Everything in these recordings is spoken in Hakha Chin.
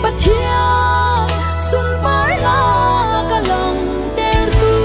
Pathian sunparnak a langhtertu.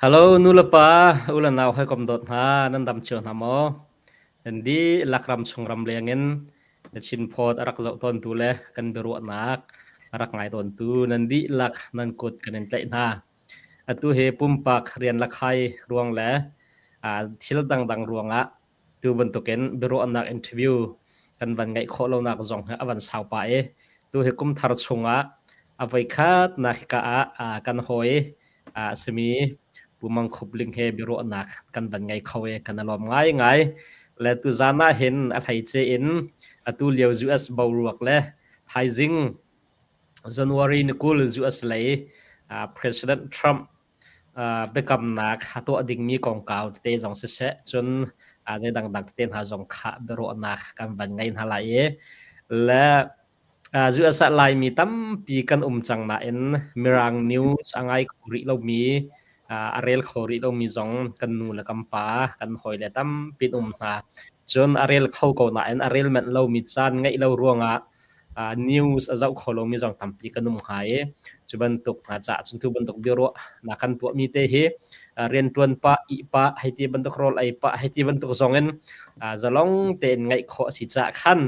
Hello nu le pa, u le nau hawikom dawt hna, nan dam cio hna maw? Nan dihlak ram chung ram leng in na Chinphawt a rak zoh tawntu le kan biaruahnak a rak ngai tawntu nan dihlak nan kut kan in tlaih hna. Atu hi pumpak rian le khai ruang le thil dangdang ruangah Tu bantukin biaruahnak interview kan van ngeih khawh lonak zong hi a van sau pah i tu hi kum thar chungah a voikhatnak hika ah kan hawi a simi Pu Mang Khup Ling he biaruahnak kan van ngei kho i kan i lawm ngaingai. Le tuzan ah hin a hleice in atu lio US boruak le thaizing January ni 20 US lei President Trump Biakamnak a tuah dingmi kongkau tete zong siseh, cun zei dangdang tete hna zong kha biaruahnak kan van ngei hna lai i le US ah Laimi tampi kan um cang nain Mirang news a ngai kho rih lomi, a rel kho rih lomi zong kan nu le kan pa, kan hawile tampi an um hna. Cun a rel kho ko nain a rel manh lomi caan ngeih lo ruangah news a zoh kho lomi zong tampi kan um hnga i cu bantuk hna caah cun tu bantuk biaruah na kan tuahmi te hi rianṭuan pah, ih pah, hei ti bantuk rawl ei pah, hei ti bantuk zong in zalong tein ngaih khawh a si caah khan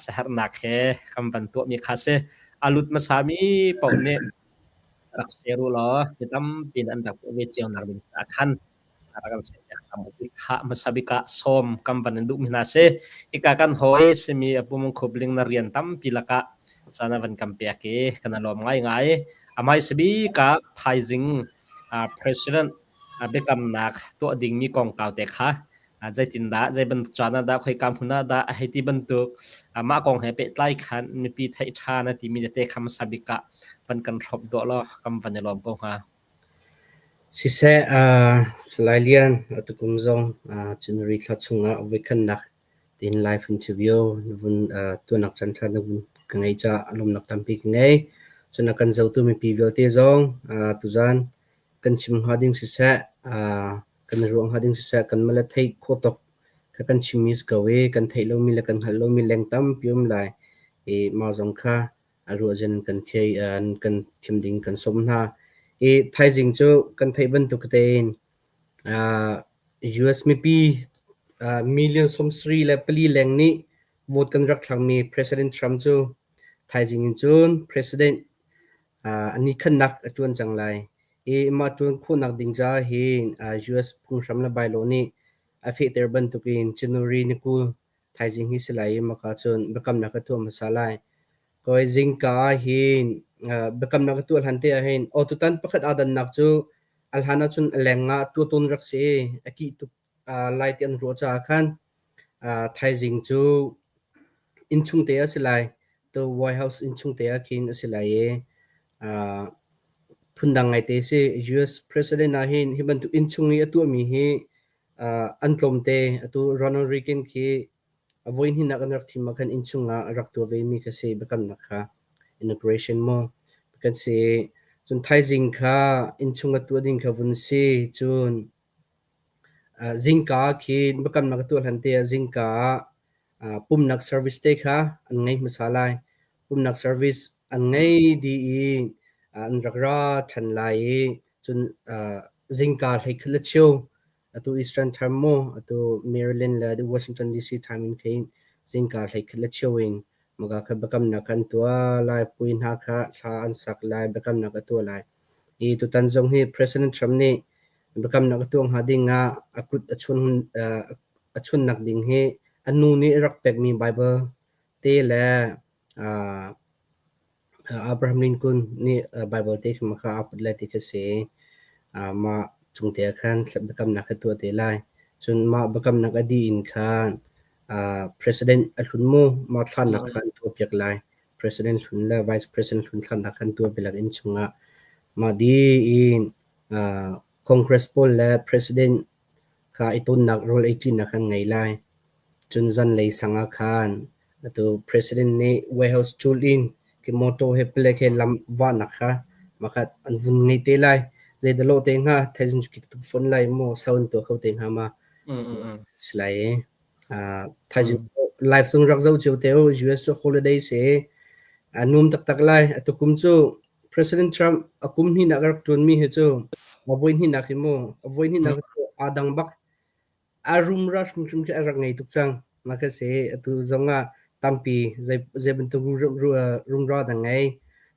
siaherhnak he kan van tuahmi kha si. A lut hmasami paoh nih rak share u law mi tampi nih an rak tuah ve cio nak ding caah khan Khah hmasa bik ah sawm kan van in duhmi hna si. Hika kan hawi simi a pum khupling na rian tampi lakah caan a van kan pek i kan i lawm ngaingai. A hmaisa bik ah thaizing President biakamnak tuah dingmi kongkau te kha zeitindah, zei bantuk caan ah dah, khoika hmun ah dah, hei ti bantuk mah kong he pehtlai khan mipi theih ṭha na timi tete kha hmasa bik ah van kan hrawmh duah law kan van i lawm ko hnga. Siseh, Salai Lian, atukum zong January thla chungah voikhatnak tiin live interview na vun tuahnak caanṭha na vun ka ngeih caah lawmhnak tampi ka ngei. Cun a kan zohtu mipi vialte zong tuzaan kan chim hnga ding siseh, kan i ruah hnga ding siseh, kanmah le theih khawh tawk kha kan chimmi si ko i kan theih lomi le kan hngalh lomi leng tampi um lai i mah zong kha a ruahzin kan thei an kan thim ding kan sawm hna. I thaizing cu kan theih bantuk tein US mipi million 74 leng nih vote kan rak thlakmi President Trump cu thaizing in cun President a ni khannak a ṭuan cang lai. I mah ṭuan khawhnak ding caah hin US phunghram le bylaw nih a fehter bantukin January ni 20 thaizing hi si lai i maka cun biakamnak ka tuah hmasa lai. Kawi zingka ah hin biakamnak ka tuah hlan te ah hin aw tutan pakhat aa dannak cu a hlan ahcun a leng ah tuah tawn rak si i a kih tuk lai ti an ruah caah khan thaizing cu innchung te a si lai. The White House innchung te ah khin a si lai i phundang ngaite a si. US President ah hin hi bantuk innchung i a tuahmi hi An tlawmte. Atu Ronald Reagan khi a voihnihnak an rak thim ah khan innchung ah a rak tuah vemi kha si biakamnak kha inauguration maw kan si. Cun thaizing kha innchung a tuah ding kha vun si. Cun zingka khi biakamnak a tuah hlan te ah zingka ah pumnak service te kha an ngei hmasa lai. Pumnak service an ngei dih i an rak ra ṭhan lai i Cun zingka 11 le cheu atu Eastern Time maw atu Maryland le Washington DC time in khin zingka 11 le cheu in maka kha biakamnak kha an tuah lai pui hna kha hla an sak lai biakamnak a tuah lai. I tutan zong hi President Trump nih biakamnak a tuah hnga ding ah a kut a chun a chunnak ding hi a nu nih a rak pekmi Bible te le Abraham Lincoln nih Baibal te kha aa put lai ti kha si. Mah cung te ah khan biakamnak kha tuah te lai. Cun mah biakamnak a dih in khan President a hlun mu mah thlannak kha an tuahpiak lai. President hlun le Vice President hlun thlannak kha an tuahpiak lai inn chungah. Mah dih in Congress pawl le President kha i tonnak rawl eiṭinak an ngei lai. Cun zanlei sang ah khan atu President nih White House cul in khi motor he palek he lam vahnak kha makhat an vun ngei te lai. Zeidah lawh te hnga? Thaizing cu kik tuk fawn lai maw? Sau in tuah kho te hnga ma? Si lai i. Thaizing live zong rak zoh cio te u. US cu holiday si. A num taktak lai. Atu kum cu. President Trump a kum hnihnak a rak ṭuanmi hi cu a voi hnihnak hi mu a voi hnihnak hi cu aa dang bak. A rumra hrimhrim khi a rak ngei tuk cang. Mah khi si. Atu zong ah tampi zei bantuk rumra dah ngei,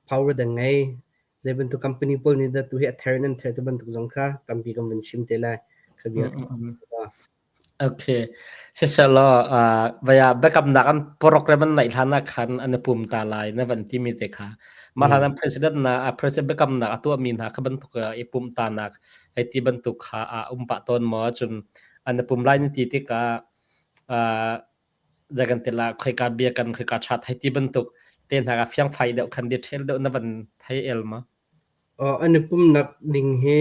power dah ngei, zei bantuk company pawl nih dah tu hi a ther in an ther ti bantuk zong kha tampi kan vun chim te lai. Kha bia Okay. Siselaw vaya biakamnak an program an neih hlan ah khan an i pum ta lai na van timi te kha. Mah hlan ah president na president biakamnak a tuahmi hna kha bantuk i pumh ta nak hei ti bantuk kha a um pah tawn maw? Cun an i pum lai na ti tikah zei kan ti la khoika bia kan khoika chat hei ti bantuk te hna ka fiangfai deuh khan detail deuh na van thei el ma? An i pumnak ding hi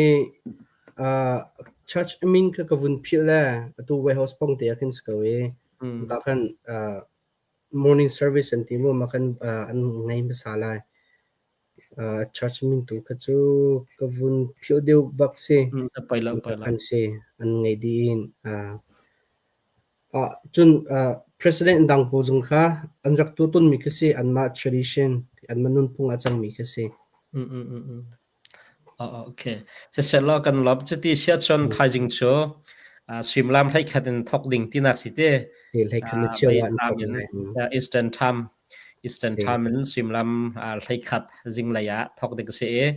church a min kha ka vun philh le atu White House pong te ah khin si ko i tah khan morning service an ti mu mah khan an ngei hmasa lai. Church min tu kha cu ka vun philh deuh bak si. Poi lo, poi lo. Khan si an ngei dih in cun president dang pawl zong kha an rak tuah tawnmi khi si. Anmah tradition, anmah nunphung a cangmi khi si. Oh, okay. Siselaw kan lawm. Cuti si ahcun thaizing cu suimilam 11 in thawk ding tinak si te. 11 le cheu ah an thawk lai. Eastern time Eastern time in suimilam 11 zinglei ah thawk ding si i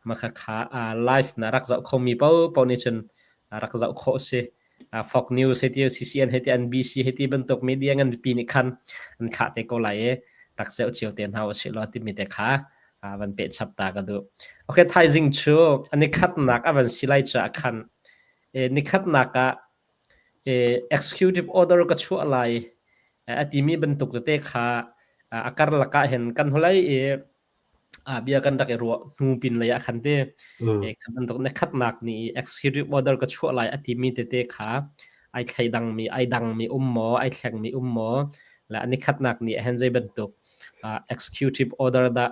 maka kha live na rak zoh khomi paohpaoh nih cun rak zoh khawh si. Fox News hei ti CCN hei ti NBC hei ti bantuk media ngan pipi nih khan an thlah te ko lai i rak zoh cio te hna usih law timi te kha van peh chap ta ka duh. Okay, thaizing cu nikhatnak a van si lai caah khan nikhatnak ah executive order ka chuah lai a timi bantuk tete kha a karlak ah hin kan hulai i bia kan rak i ruah hnu pin lei ah khan te kha bantuk na khatnak nih executive order ka chuah lai a timi tete kha ai thleidangmi ai dangmi um maw ai thlengmi um maw la ni khatnak nih hen zei bantuk executive order dah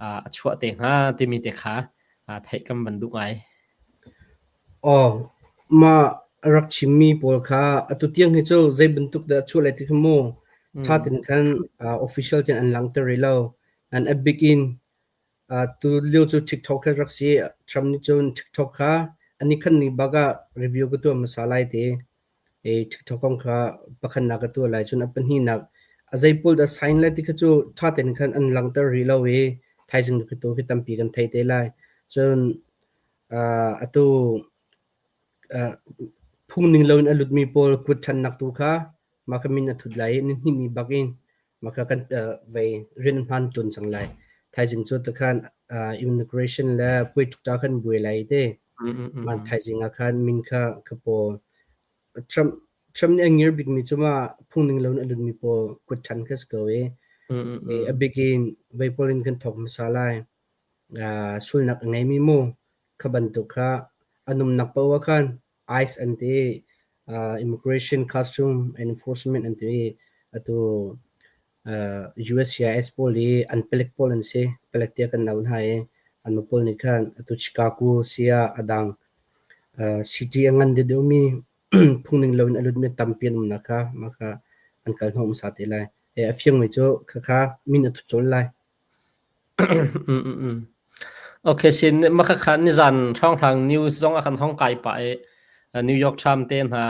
a chuah te hnga timi te kha theih kan van duh ngai. Aw, mah a rak chimmi pawl kha atu tiang hi cu zei bantuk dah chuah lai ti kha mu ṭha tein khan official tein an langhter rih lo. An a bik in tulio cu TikTok kha rak si. Trump nih cun TikTok kha a nikhat ni bak ah review ka tuah hmasa lai ti. I TikTok kong kha pakhatnak ka tuah lai. Cun a pahnihnak a zei pawl dah sign lai ti kha cu ṭha tein khan an langhter rih lo i thaizing khi tu khi tampi kan thei te lai. Cun atu phung ning loin a lutmi pawl kut ṭhannak tu kha mah ka min a thut lai i nihnih ni bak in mah kha kan vei rian hmaan ṭun cang lai. Thaizing cu tikhan immigration le puaiṭukṭa khan buai lai te. Man thaizing ah khan min kha ka pawl. Trump Trump nih a ngir bikmi cu mah phung ning loin a lutmi pawl kut ṭhan kha si ko i a bik in vei pawl in kan thawk hmasa lai. Sulnak a ngeimi mu kha bantuk kha an umnak paoh ah khan ICE an ti Immigration Custom Enforcement an ti i atu USCIS pawl i an palek pawl an si. Palek tiah kan auh hna i anmah pawl nih khan atu Chicago si ah a dang city a ngan deuhdeuhmi phungning loin a lutmi tampi an umnak kha mah kha an kal hnawh hmasa te lai. A fiangmi cu khakha min a thut colh lai. Okay, sin makhakha nizan hrawnghrang news zong a kan hong kai pah i New York Times te hna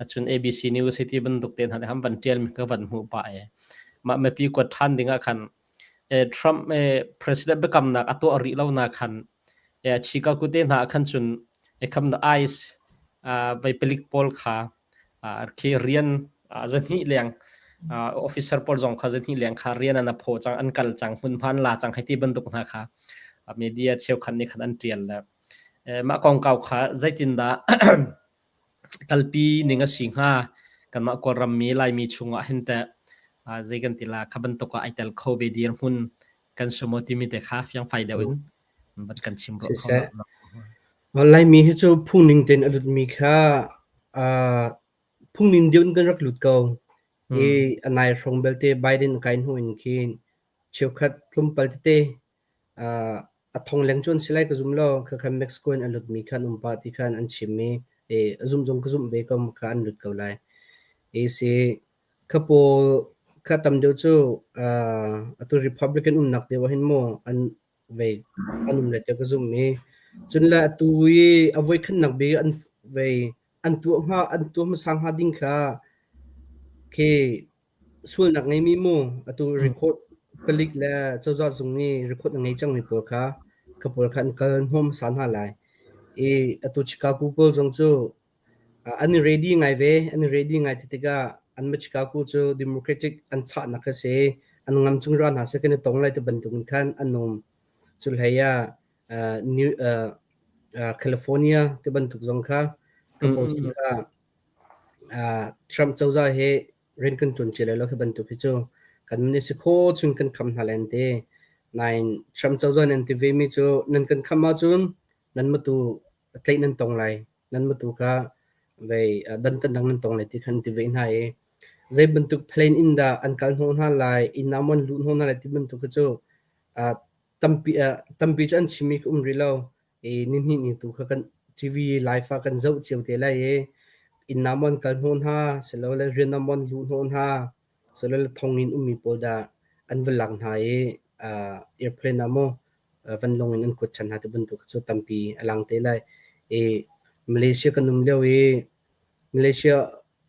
acun ABC News hei ti bantuk te hna nih han van ṭial mi ka van hmuh pah i mah mipi kuat ṭhan ding ah khan Trump president biakamnak a tuah rih lo na khan Chicago te hna ah khan cun kham na ICE vai palik pawl kha khi rian zahnih leng officer pawl zong kha zahnih leng kha rian an a phaw cang an kal cang hmunhma an la cang hei ti bantuk hna kha media cheukhat nih khan an ṭial le mah kongkau kha zeitindah kalpi ning a si hnga kanmah Kawlram mi Laimi chungah hin teh zei kan ti la kha bantuk ah ai tel kho ve dirhmun kan sumo timi te kha fiangfai deuh in van kan chim rua kho. Siseh. Laimi hi cu phungning tein a lutmi kha phungning deuh in kan rak lut ko. I a nai hrawng belte Biden kai hnu in khin cheukhat tlawmpal tete a thong leng cu an si lai ka zum lo. Khakha Mexico in a lutmi kha an um pah ti khan an chim i a zumh zong ka zumh ve ko kha an lut ko lai. I si kha pawl kha tam deuh cu atu Republican umnak deuh ah hin mu an Vei an um lai tiah ka zumh i cun le atu i a voikhatnak bik an vei an tuah hnga an tuah hmasa hnga ding kha khi sualnak ngeimi mu atu record palik le cozah zung i record a ngei cangmi pawl kha kha pawl kha an kal hnawm hmasa hna lai. I atu Chicago pawl zong cu An i ready ngai ve. An i ready ngai ti tikah anmah Chicago cu Democratic an chahnak a si. An ngam chung ra hna seh kan i tong lai ti bantuk in khan an um. Cu hlei ah New, California ti bantuk zong kha ka pawl kha Trump cozah he rian kan ṭuan cia lai lo khi bantuk hi cu kan min i si kho chung kan kham hna lai an ti. Nain Trump cozah nih an ti vemi cu nan kan kham ahcun nan matu tlaih nan tong lai. Nan matu kha vei dantatnak nan tong lai ti khan ti ve hna i zei bantuk plane in dah an kal hnawh hna lai, inn ah maw an luh hnawh hna lai ti bantuk kha cu tampi tampi cu an chimmi kha um rih lo. I nihnih ni tu kha kan TV live ah kan zoh cio te lai i inn ah maw an kal hnawh hna, silole rian ah maw an luh hnawh hna, silole thonginn ummi pawl dah an va lak hna i airplane ah maw vanlawng in an kuat ṭhan hna ti bantuk cu tampi a lang te lai. I Malaysia kan um lio i Malaysia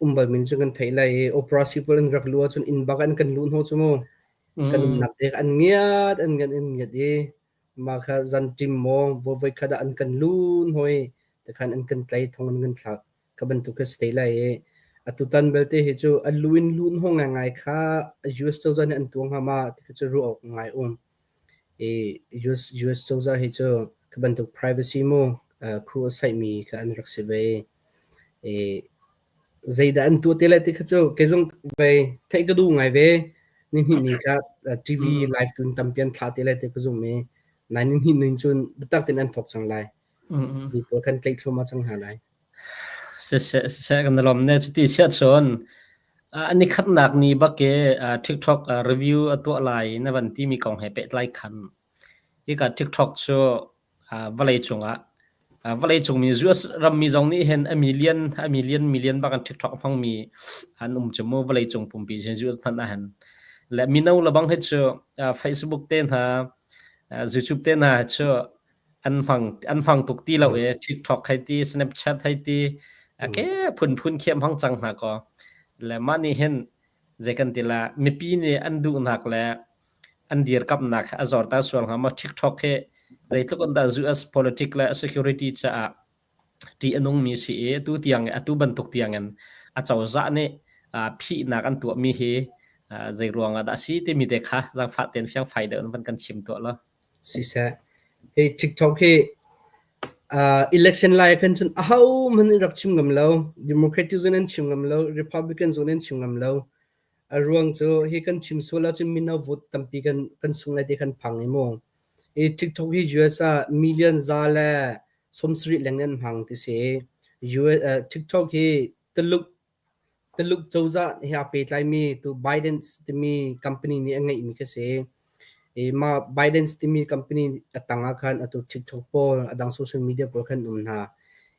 um balmi nih cun kan theih lai i operasi pawl an rak luh ahcun inn bak an kan luh hnawh cu mu. Kan umnak te an ngiat an ngiat an ngiat i mah kha zanṭim maw voi khat ah an kan luh hnawh i tikhan an kan tlai thong an kan thlak. Kha bantuk kha si te lai i atutan belte hi cu a lu in luh hnawh ngaingai kha US cozah nih an tuah hnga ma ti kha cu ruah awk ngai um. I US cozah hi cu khi bantuk privacy mu crew a saihmi kha an rak si ve i zeidah an tuah te lai ti kha cu kei zong ve theih ka duh ngai ve. Nihnih ni kha TV live tun tampi an thlah te lai ti ka zumh i nai nihnih ning cun biatak tein an thawk cang lai. Mi pawl khan tlaih thluahmah cang hna lai. Siseh, siseh kan i lawm ne. Cuti siah cun ni khatnak ni bak i TikTok review a tuah lai na van timi kong he pehtlai khan hika TikTok cu vawlei cungah vawlei cungmi US rammi zong nih hin a million a million million bak in TikTok hmangmi an um cu mu vawlei cung pumpi hin US hmanh ah hin le mino lebang hi cu Facebook te hna YouTube te hna cu an hmang tuk ti lo i TikTok hei ti, Snapchat hei ti, ke phunphun khi an hmang cang hna kaw. Le mah nih hin zei kan ti la, mipi nih an duhnak le an dirkamnak a zorter sual hnga maw? TikTok hi zeitluk in dah US politic le security caah ṭih a nungmi si i atu tiang atu bantuk tiangin a cozah nih phihnak an tuahmi hi zei ruangah dah a si timi te kha zaangfah tein fiangfai deuh in van kan chim tuah law. Siseh, hi TikTok hi election lai ah khan cun ahohmanh nih rak chim ngam lo. Democratic zong an chim ngam lo, Republican zong an chim ngam lo. A ruang cu hi kan chim sual ahcun mino vote tampi kan sung lai ti khan phang i mu. Hi TikTok hi US ah million za le 70 leng an hmang ti si. US, TikTok hi Tuluk cozah he aa pehtlaimi tu Biden timi company nih a ngeihmi khi si. I mah Biden timi company a tang ah khan atu TikTok pawl, a dang social media pawl khan um hna.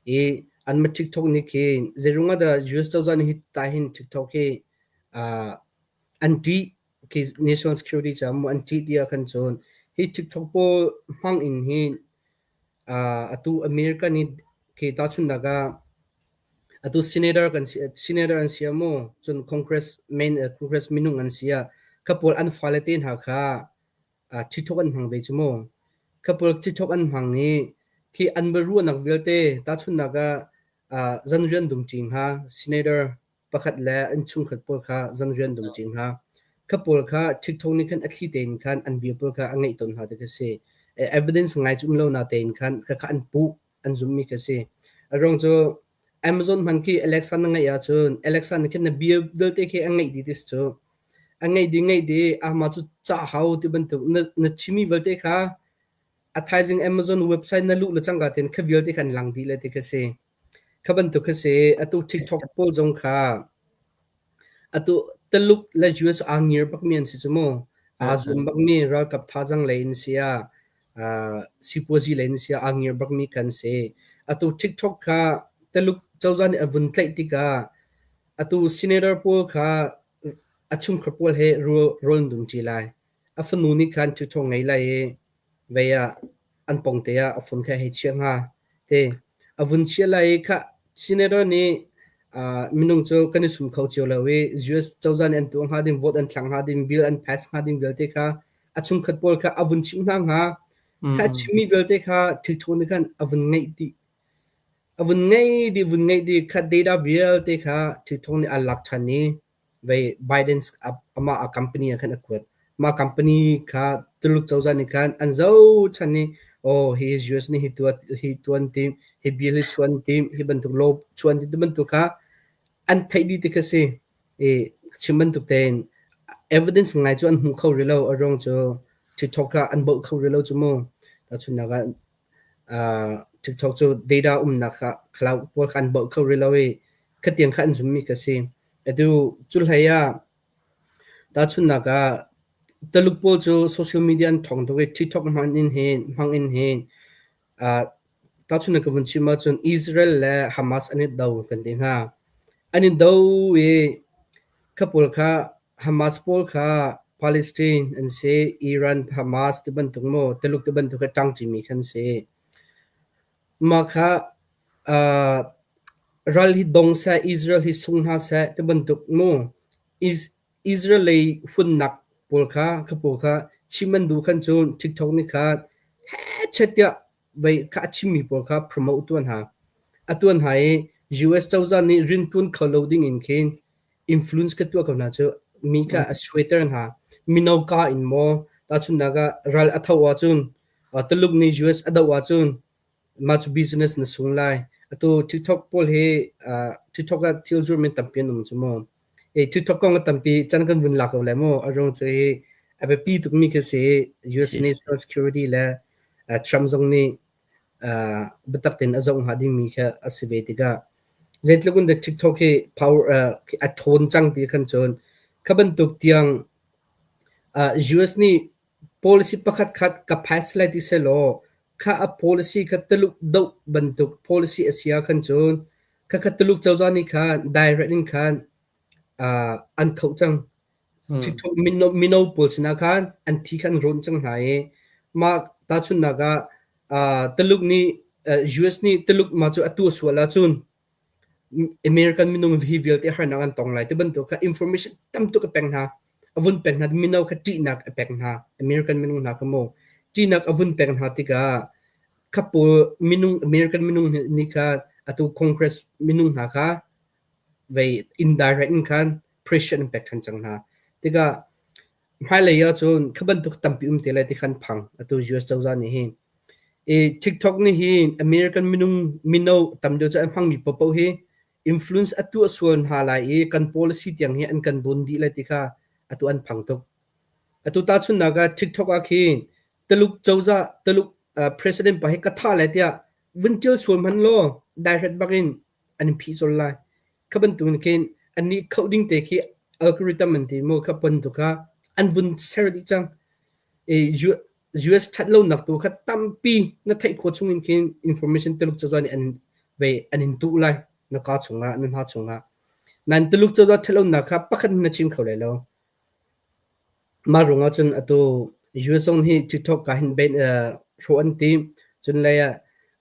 I anmah TikTok nih khin zeiruang ah dah US cozah nih hi ta hin TikTok hi an ṭih khi national security caah maw an ṭih ti ah khan cun hi TikTok pawl hmang in hin atu America nih khi tahchunhnak ah Atu senator kan si senator an si ah maw cun congress main congress minung an si ah kha pawl an fale te hna kha TikTok an hmang ve cu mu. Kha pawl TikTok an hmang i khi an biaruahnak vialte tahchunhnak ah zanrian dumṭi hnga senator pakhat le an chungkhat pawl kha zanrian dumṭi hnga. Kha pawl kha TikTok nih khan a thli tein khan an bia pawl kha a ngeih tawn hna ti khi si. Evidence ngai cu um lo na tein khan khakha an puh an zumhmi khi si. A ruang cu Amazon hman khi Alexa na ngeih ahcun Alexa nih khin na bia vialte khi a ngeih dih ti si cu. A ngeih dih ngeih dih amah cu cah hau ti bantuk na, na chimmi vialte kha a thaizing Amazon website na luh le cangka tein kha vialte kha an lang dih le ti khi si. Kha bantuk khi si. Atu TikTok pawl zong kha Atu Taluk le US aa ngiar bakmi an si cu mu. Aa zuam bakmi ralkap thazaang lei in si ah, sipuazi lei in si ah aa ngiar bakmi kan si. Atu TikTok kha Taluk cozah nih a vun tlaih tikah atu senator pawl kha a chungkhar pawl he rawl an dum ṭi lai. A fanu nih khan TikTok ngei lai i. Vei ah an pongte ah a phone kha hei chiah hnga. Te a vun chiah lai i khah senator nih minung cu kan i sum kho cio lo i US cozah nih an tuah hnga ding, vote an thlak hnga ding, bill an pass hnga ding vialte kha a chungkhat pawl kha a vun chimh hna hnga. Kha chimmi vialte kha thilthu nih khan a vun ngeih dih. A vun ngeih dih, vun ngeih dih kha data vialte kha thilthu nih a lak ṭhan i vei Biden amah a company ah khan a kuat. Mah company kha Tuluk cozah nih khan an zoh ṭhan i oh hi US nih hi tuah hi tuan tim, hi bill hi chuan tim, hi bantuk law chuan tim ti bantuk kha an theih dih ti kha si. I chim bantuk tein evidence ngai cu an hmu kho rih lo. A ruang cu TikTok kha an bauh kho rih lo cu mu. Tahchunhnak ah TikTok cu data umnak kha cloud pawl kha an bauh kho rih lo i khatiang kha an zummi ka si. Atu cu hlei ah tahchunhnak ah Tuluk pawl cu social media an ṭhawng tuk i TikTok hmang in hin hmang in hin tahchunhnak ka vun chim ahcun Israel le Hamas an i do kan ti hnga. An i do i kha pawl kha Hamas pawl kha Palestine an si, Iran Hamas ti bantuk maw Tuluk ti bantuk kha ṭangṭimi kha an si. Mah kha ral hi dong seh, Israel hi sung hna seh ti bantuk mu Israel lei hunnak pawl kha kha pawl kha chim an duh khan cun TikTok nih khan hechet tiah vei kha a chimmi pawl kha promote tuan hna. A tuan hna i US cozah nih riantuan kho lo ding in khin influence ka tuah ko hna cu mi kha a suaiter hna. Mino ka in maw tahchunhnak ah ral a tho ahcun Tuluk nih US a doh ahcun mah cu business na sung lai. Atu TikTok pawl hi TikTok ah thil zurmi tampi an um cu mu. TikTok kong a tampi can kan vun lak ko le mu. A ruang cu hi a biapi tukmi khi si US National Security le Trump zong nih biatak tein a zoh hnga dingmi kha a si ve tikah zeitluk in dah TikTok hi power a ṭhawn cang ti khan cun kha bantuk tiang US nih policy pakhat khat ka pass lai ti selaw kha a policy kha Tuluk doh bantuk policy a si ahkhan cun khakha Tuluk cozah nih khan direct in khan an khoh cang. TikTok mino pawl sinah khan an thi kha an rawn cang hna i mah tahchunhnak ah Tuluk nih US nih Tuluk mah cu a tuah sual ahcun American minung hi vialte harnak an tong lai ti bantuk kha information tam tuk a pek hna. A vun pek hna mino kha ṭihnak a pek hna. American minung hna kha mu ṭihnak a vun pek hna tikah kha pawl minung American minung nih kha atu Congress minung hna kha vei indirect in khan pressure an pek ṭhan cang hna. Tikah hmailei ahcun kha bantuk tampi um te lai ti khan phang atu US cozah nih hin. I TikTok nih hin American minung mino tam deuh cu an hmangmi paohpaoh hi influence a tuah sual hna lai i kan policy tiang hi an kan dawn dih lai ti kha atu an phang tuk. Atu tahchunhnak ah TikTok ah khin Tuluk cozah Tuluk president pa hi ka thah lai tiah vun ṭial sual hmanh law direct bak in an in phih colh lai. Kha bantuk khin annih khoh ding te khi algorithm an ti mu kha bantuk kha an vun ser dih cang. I US ṭhat lonak tu kha tampi na theih khawh chung in khin information Tuluk cozah nih an ve an in tuh lai na kaa chungah na hna chungah. Nan Tuluk cozah ṭhat lonak kha pakhat na chim kho lai lo. Mah ruangah cun atu US zong hi TikTok ka hin ban hrawh an tim. Cun lei ah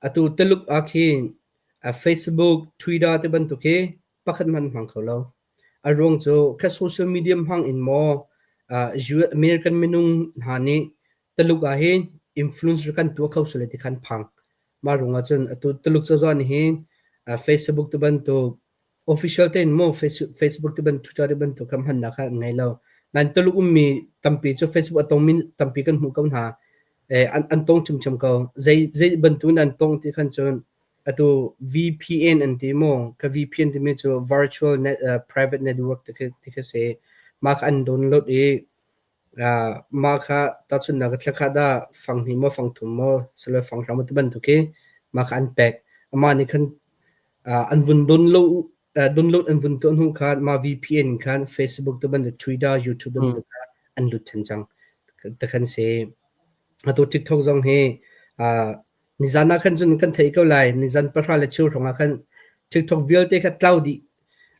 atu Tuluk ah khin Facebook, Twitter te bantuk hi pakhat hmanh hmang kho lo. A ruang cu kha social media hmang in maw American minung hna nih Tuluk ah hin influencer kan tuah kho sual ti khan phang. Mah ruangah cun atu Tuluk cozah nih hin Facebook te bantuk official tein maw Facebook te bantuk Twitter te bantuk kha hmannak kha an ngei lo. Nain Tuluk ummi tampi cu Facebook a tongmi tampi kan hmuh ko hna. An tong ṭhiamṭhiam ko. Zei zei bantuk in an tong ti khan cun atu VPN an ti maw? Ka VPN timi cu virtual net, private network ti khi, ti khi si. Mah kha an download i mah kha tahchunhnak ah thlakhat ah fang hnih maw fang thum maw silo fang hra maw ti bantuk khi mah kha an pek. Amah nih khan an vun download download an vun tuah hnu khan mah VPN khan Facebook te bantuk Twitter, YouTube te bantuk kha an lut ṭhan cang. Ti khan si. Atu TikTok zong hi nizan ah khan cun kan theih ko lai. Nizan pahra le cheu hrawng ah khan TikTok vialte kha tlau dih.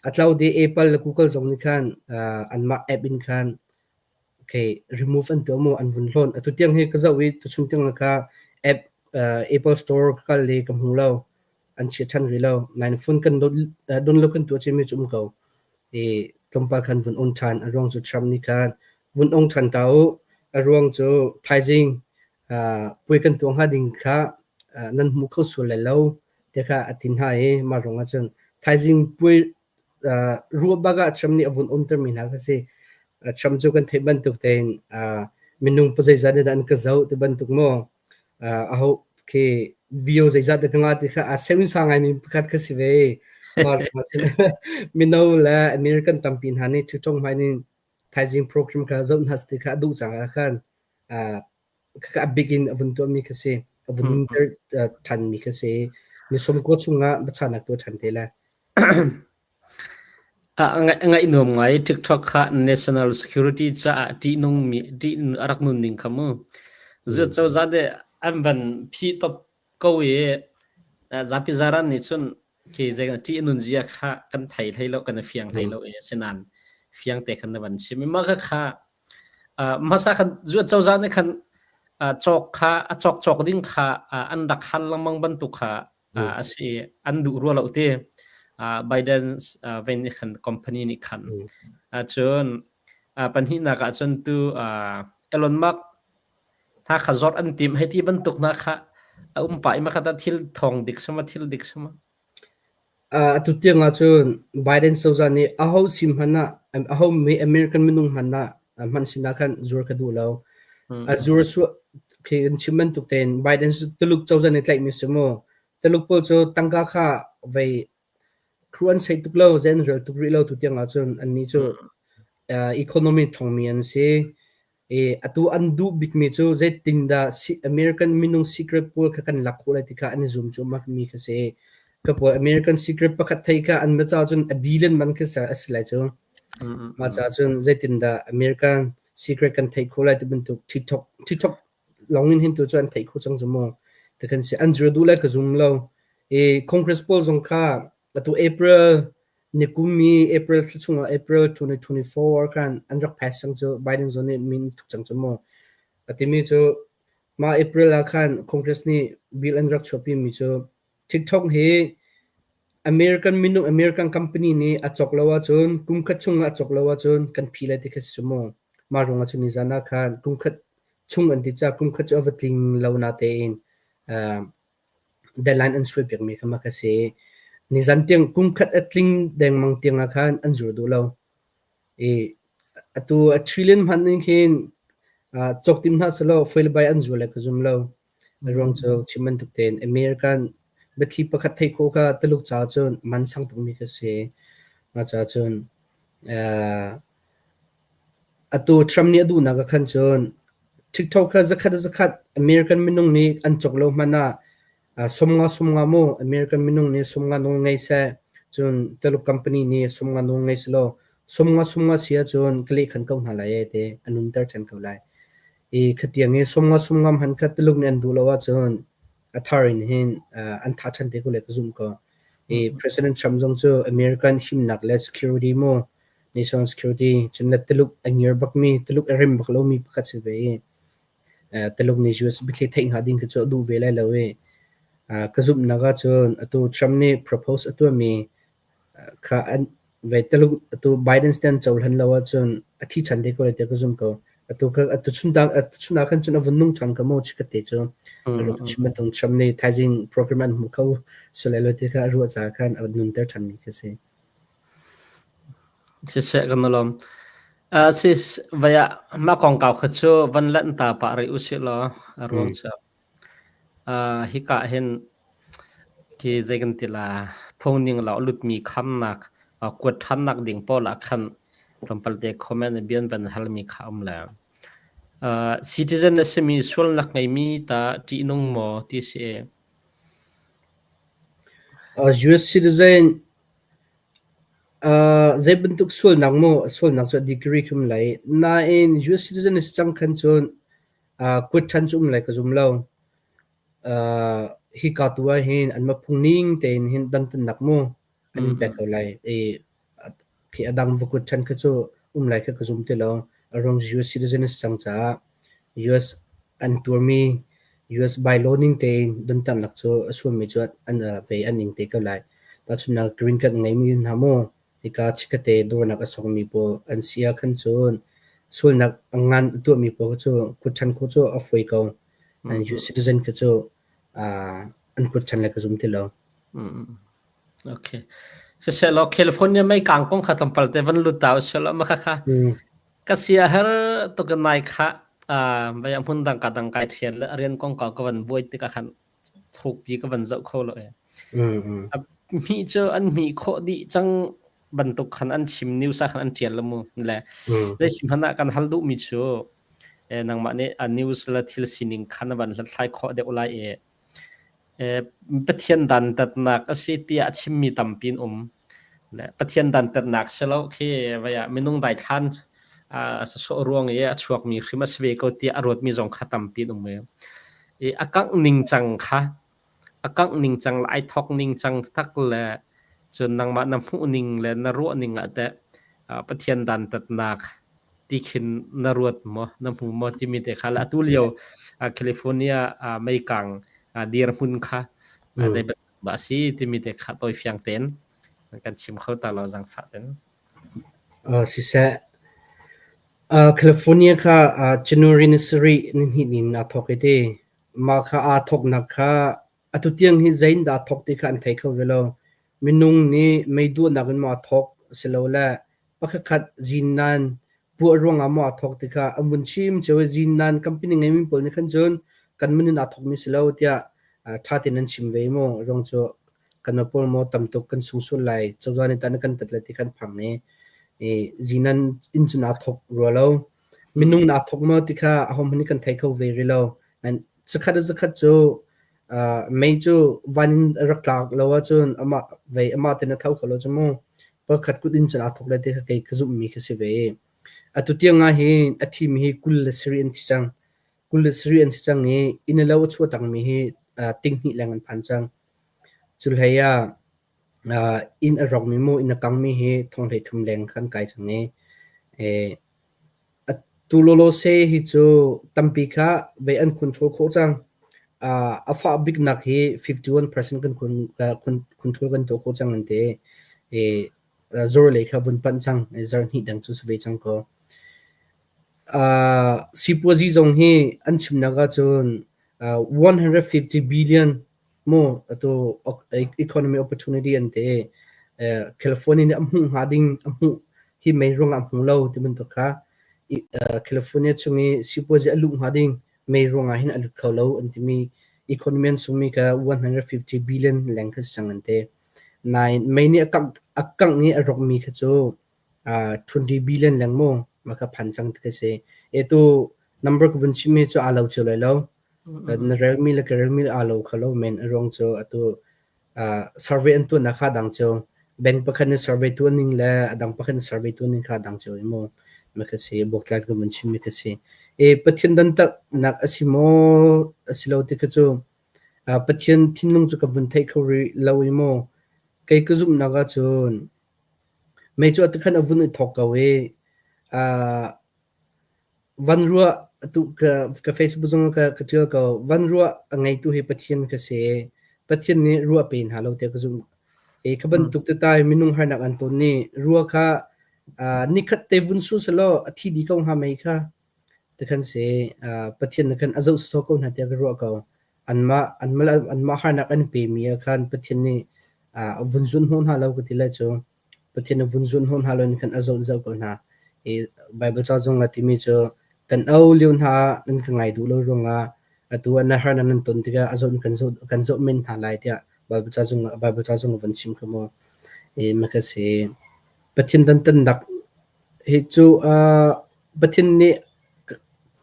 A tlau dih Apple le Google zong nih khan anmah app in khan. Okay, remove an tuah maw an vun hlawn. Atu tiang hi ka zoh i tuchun tiang kha app Apple Store ka kal i ka hmu lo. An chia ṭhan rih lo. Nain phone kan download kan tuah cimi cu um ko. I tlawmpal khan vun on ṭhan. A ruang cu Trump nih khan vun ong ṭhan ta u. A ruang cu thaizing puai kan tuah hnga ding kha nan hmu kho sual lai lo ti kha a ti hna i mah ruang ah cun thaizing puai ruah bak ah Trump nih a vun umtermi hna kha si. Trump cu kan theih bantuk tein minung pazeizat nih dah an ka zoh ti bantuk maw aho khi view zeizat dah ka ngah ti kha aa seuinsa ngaimi pakhat kha si ve. Mah ruangah cun mino le American tampi hna nih TikTok hmai nih thaizing program kha zoh hna ti kha a duh caah khan khakha a bik in a vun tuahmi kha si. A vun nunter ṭhanmi kha si. Ni 90 chungah biachahnak tuah ṭhan te lai. Ngaih nuam ngai TikTok kha national security caah ṭihnungmi ṭih a rak nun ning kha mu. Zuat cozah nih an van phih top ko i zapi zaran nih cun khi zei ṭih nun zia kha kan thei hlei lo kan i fiang hlei lo i asinain fiang te khan na van chim i mah kha hmasa khan zuat cozah nih khan cawk kha a cawk cawk ding kha an rak hal lengmang bantuk kha a si an duh rua lo ti Biden ven nih khan company nih khan cun pahnihnak ah cun tu Elon Musk hna kha zawt an tim hei ti bantuk hna kha a um pah i makhat ah thil thawng dik sama thil dik sama. Atu tiang ahcun Biden cozah nih aho sim hmanh ah aho mi American minung hmanh ah hmanh sinah khan zuar ka duh lo. A zuar khi an chim bantuk tein Biden cu Tuluk cozah nih tlaihmi si mu. Tuluk pawl cu tangka kha vei Khru an sei tuk lo, zei an rel tuk rih lo tu tiang ahcun annih cu economy ṭhawngmi an si. I atu an duh bikmi cu zeitindah American minung secret pawl kha kan lak khawh lai ti kha an i zum cuahmah mi kha si. Ka pawl American secret pakhat thei kha an ma caah cun a billion man kha a si lai cu. Mah caah cun zeitindah American secret kan theih khawh lai ti bantuk TikTok TikTok lawng in hin tu cu an theih kho cang cu mu. Ti kan si. An zir duh lai ka zum lo. I Congress pawl zong kha atu April nikum i April thla chungah April 2024 khan an rak pass cang cu Biden zong nih min thuk cang cu mu. A timi cu mah April ah khan Congress nih bill an rak chuahpi mi cu TikTok hi American minung American company nih a cawk lo ahcun kum khat chungah a cawk lo ahcun kan phi lai ti kha si cu mu. Mah ruangah cun nizan ah khan kum khat chung an ti caah kum khat cu a va tling lo natein deadline an suaipiakmi kha mah kha si. Nizan tiang kum khat a tling dengmang tiang ah khan an zur duh lo. I atu a trillion hmanh in khin cawk tim hna selaw foi le bai an zual lai ka zum lo. A ruang cu chim bantuk tein American biathli pakhat theih khawh kha Tuluk caah cun man sang tukmi kha si. Mah caah cun atu Trump nih a duhnak ah khan cun TikTok kha zakhat a zakhat American minung nih an cawk lo hmanh ah 50 50 mu American minung nih 50 nawl ngei seh, cun Tuluk company nih 50 nawl ngei selaw 50 50 si ahcun ka lehkhan ko hna lai ee ti a nunter chan ko lai. I khatiang i 50 50 hmanh kha Tuluk nih an duh lo ahcun a thar in hin an thah ṭhan te ko lai ka zumh ko. I President Trump zong cu American himnak le security mu national security cun le Tuluk a ngiar bakmi Tuluk a rem bak lomi pakhat si ve i Tuluk nih US biathli theih hnga ding khi cu a duh ve lai lo i ka zumhnak ahcun atu Trump nih propose a tuahmi kha an ve Tuluk atu Biden stand cohlan lo ahcun a thi ṭhan te ko lai tiah ka zum ko. Atu ka atu chun dang atu chun ah khan cun a vun nung ṭhan ka maw chikkhat te cu chim bantuk Trump nih thaizing program an hmu kho sual lai lo ti kha a ruah caah khan a nunter ṭhanmi khi a si. Siseh kan lawm. Sis vai ah mah kongkau kha cu van lanh ta pah rih usih law a ruang cu hika hin khi zei kan ti la phungning lo lutmi khamnak kuat ṭhannak ding pawl ah khan tlawmpal te comment in bian van halmi kha um le citizen a simi sualnak ngeimi ta ṭihnung maw ti si. US citizen Zei bantuk sualnak maw sualnak cu a degree khi um lai. Nain US citizen na si cang khan cun kuat ṭhan cu um lai ka zum lo. Hika tu ah hin anmah phung ning tein hin dantatnak mu an in pek ko lai. I khi a dang va kuat ṭhan kha cu um lai kha ka zum ti lo. A ruang US citizen a si cang caah US an tuarmi US bylaw ning tein dontannak cu a sualmi cu an vei an ing te ko lai. Tahchunhnak green card ngeimi hna maw hika chikkate dawrnak a sokmi pawl an si ahkhan cun sualnak a ngan a tuahmi pawl cu kutchan khawh cu a fawi ko. An US citizen kha cu an kutchan le ka zum ti lo. Okay. Siselaw California mei kang kong kha tlawmpal te van lut ta usih ma kha kha ka sia her tuk nai kha vai hmun dang ka dang kai thian le rian kong ka ka van buai tikah khan thukpi ka van zoh kho lo e. Mi cu an mi khawh dih cang bantuk khan an chim news ah khan an tial lo mu le zei sim hmanh ah kan hal duh mi cu nangmah nih a news le thil sining khan van hlathlai khawh deuh lai e. Pathian dantatnak a si tiah a chimmi tampi an um. Le Pathian dantatnak si lo khi vai ah minung daithlan sawsawh ruang i a chuakmi hrim a si ve ko tiah a ruatmi zong kha tampi an um. I a kangh ningcang kha a kangh ningcang le ai thawk ningcang tak le cun nangmah na hmuh ning le na ruah ning ah teh Pathian dantatnak ti khin na ruat maw, na hmu maw timi te kha le atu lio California meikang dirhmun kha zei bantuk dah a si timi te kha tawifiang tein kan chim kho ta lo zaangfah ten. Siseh, California kha January ni sarih ni hnih in aa thawk i ti. Mah kha aa thawknak kha atu tiang hi zei in dah aa thawk ti kha an thei kho ve lo. Minung nih mei duahnak in maw aa thawk asilole pakhatkhat zinnan puah ruangah maw aa thawk tikah an vun chim cio i zinnan company ngeimi pawl nih khan cun kan min in aa thawkmi si lo tiah ṭha tein an chim ve maw ruang cu kan pawl maw tam tuk kan sung sual lai cozah nih tah na kan tat lai ti khan phang i zinan inn cun aa thawk rua lo minung aa thawk maw ti kha ahohmanh nih kan thei kho ve rih lo. Zakhat zakhat cu mei cu van in a rak tlak lo ahcun amah vei amah tein a tho kho lo cu mu. Pakhat kut in cun aa thawk lai ti kha kei ka zumhmi kha si ve. Atu tiang ah hin a thimi hi 27 an thi cang. 27 an si cang i inn le lo a chuah takmi hi ting hnih leng an phan cang. Cu hlei ah inn a rawkmi maw inn a kangmi hi thong 33 leng khan kai cang i Atu lawlawse hi cu tampi kha vei an control khawh cang. A fah biknak hi 51% kan control kan tuah khawh cang an ti. I zor lei kha vun panh cang. Zarh hnih dang cu si ve cang ko. Sipuazi zong hi an chimnak ahcun 150 billion Maw atu economy opportunity an ti. California nih a hmuh hnga ding a hmuh hi mei ruangah a hmu lo ti bantuk kha California chung i sipuazi a luh hnga ding mei ruangah hin a lut kho lo an timi economy an sungmi kha 150 billion leng kha si cang an ti. Nain mei nih a kangh i a rawkmi kha cu 20 billion leng maw mah kha phan cang ti ka si. Atu number ka vun chimmi cu aa lo cio lai lo. Na relmi le ka relmi aa lo kho lo men. A ruang cu atu survey an tuahnak kha dang cio. Bank pakhat nih survey tuah ning le a dang pakhat nih survey tuah ning kha dang cio i mu. Ma kha si buaktlak ka vun chimmi kha si. E Pathian dantatnak a si maw a si lo ti kha cu Pathian thinlung cu ka vun theih kho rih lo i mu. Kei ka zumhnak ahcun mei cu atu khan a vun i thawk ko i Van ruah atu ka Facebook zong ka ka ṭial ko. Van ruah a ngeitu hi Pathian ka si. Pathian nih ruah pe hna lo tiah ka zumh. I kha bantuk tetai minung harnak an ton ni rua kha nikhat te vun su selaw a thi dih ko hnga mei kha. Tikhan si Pathian nih khan a zoh sawsawh ko hna tiah ka ruah ko. Anmah anmah harnak an pemi ah khan Pathian nih a vun zun hnawh hna lo ka ti lai cu. Pathian a vun zuan hnawh hna lo in khan a zoh zoh ko hna. I Baibal ca zong ah timi cu kan au lio hna ah nan ka ngai duh lo ruangah atu ah na harnak nan ton tikah a zoh kan zoh kan zoh men hna lai tiah Baibal ca zong ah Baibal ca zong ah van chim kha mu. I ma ka si. Pathian dantatnak hi cu Pathian nih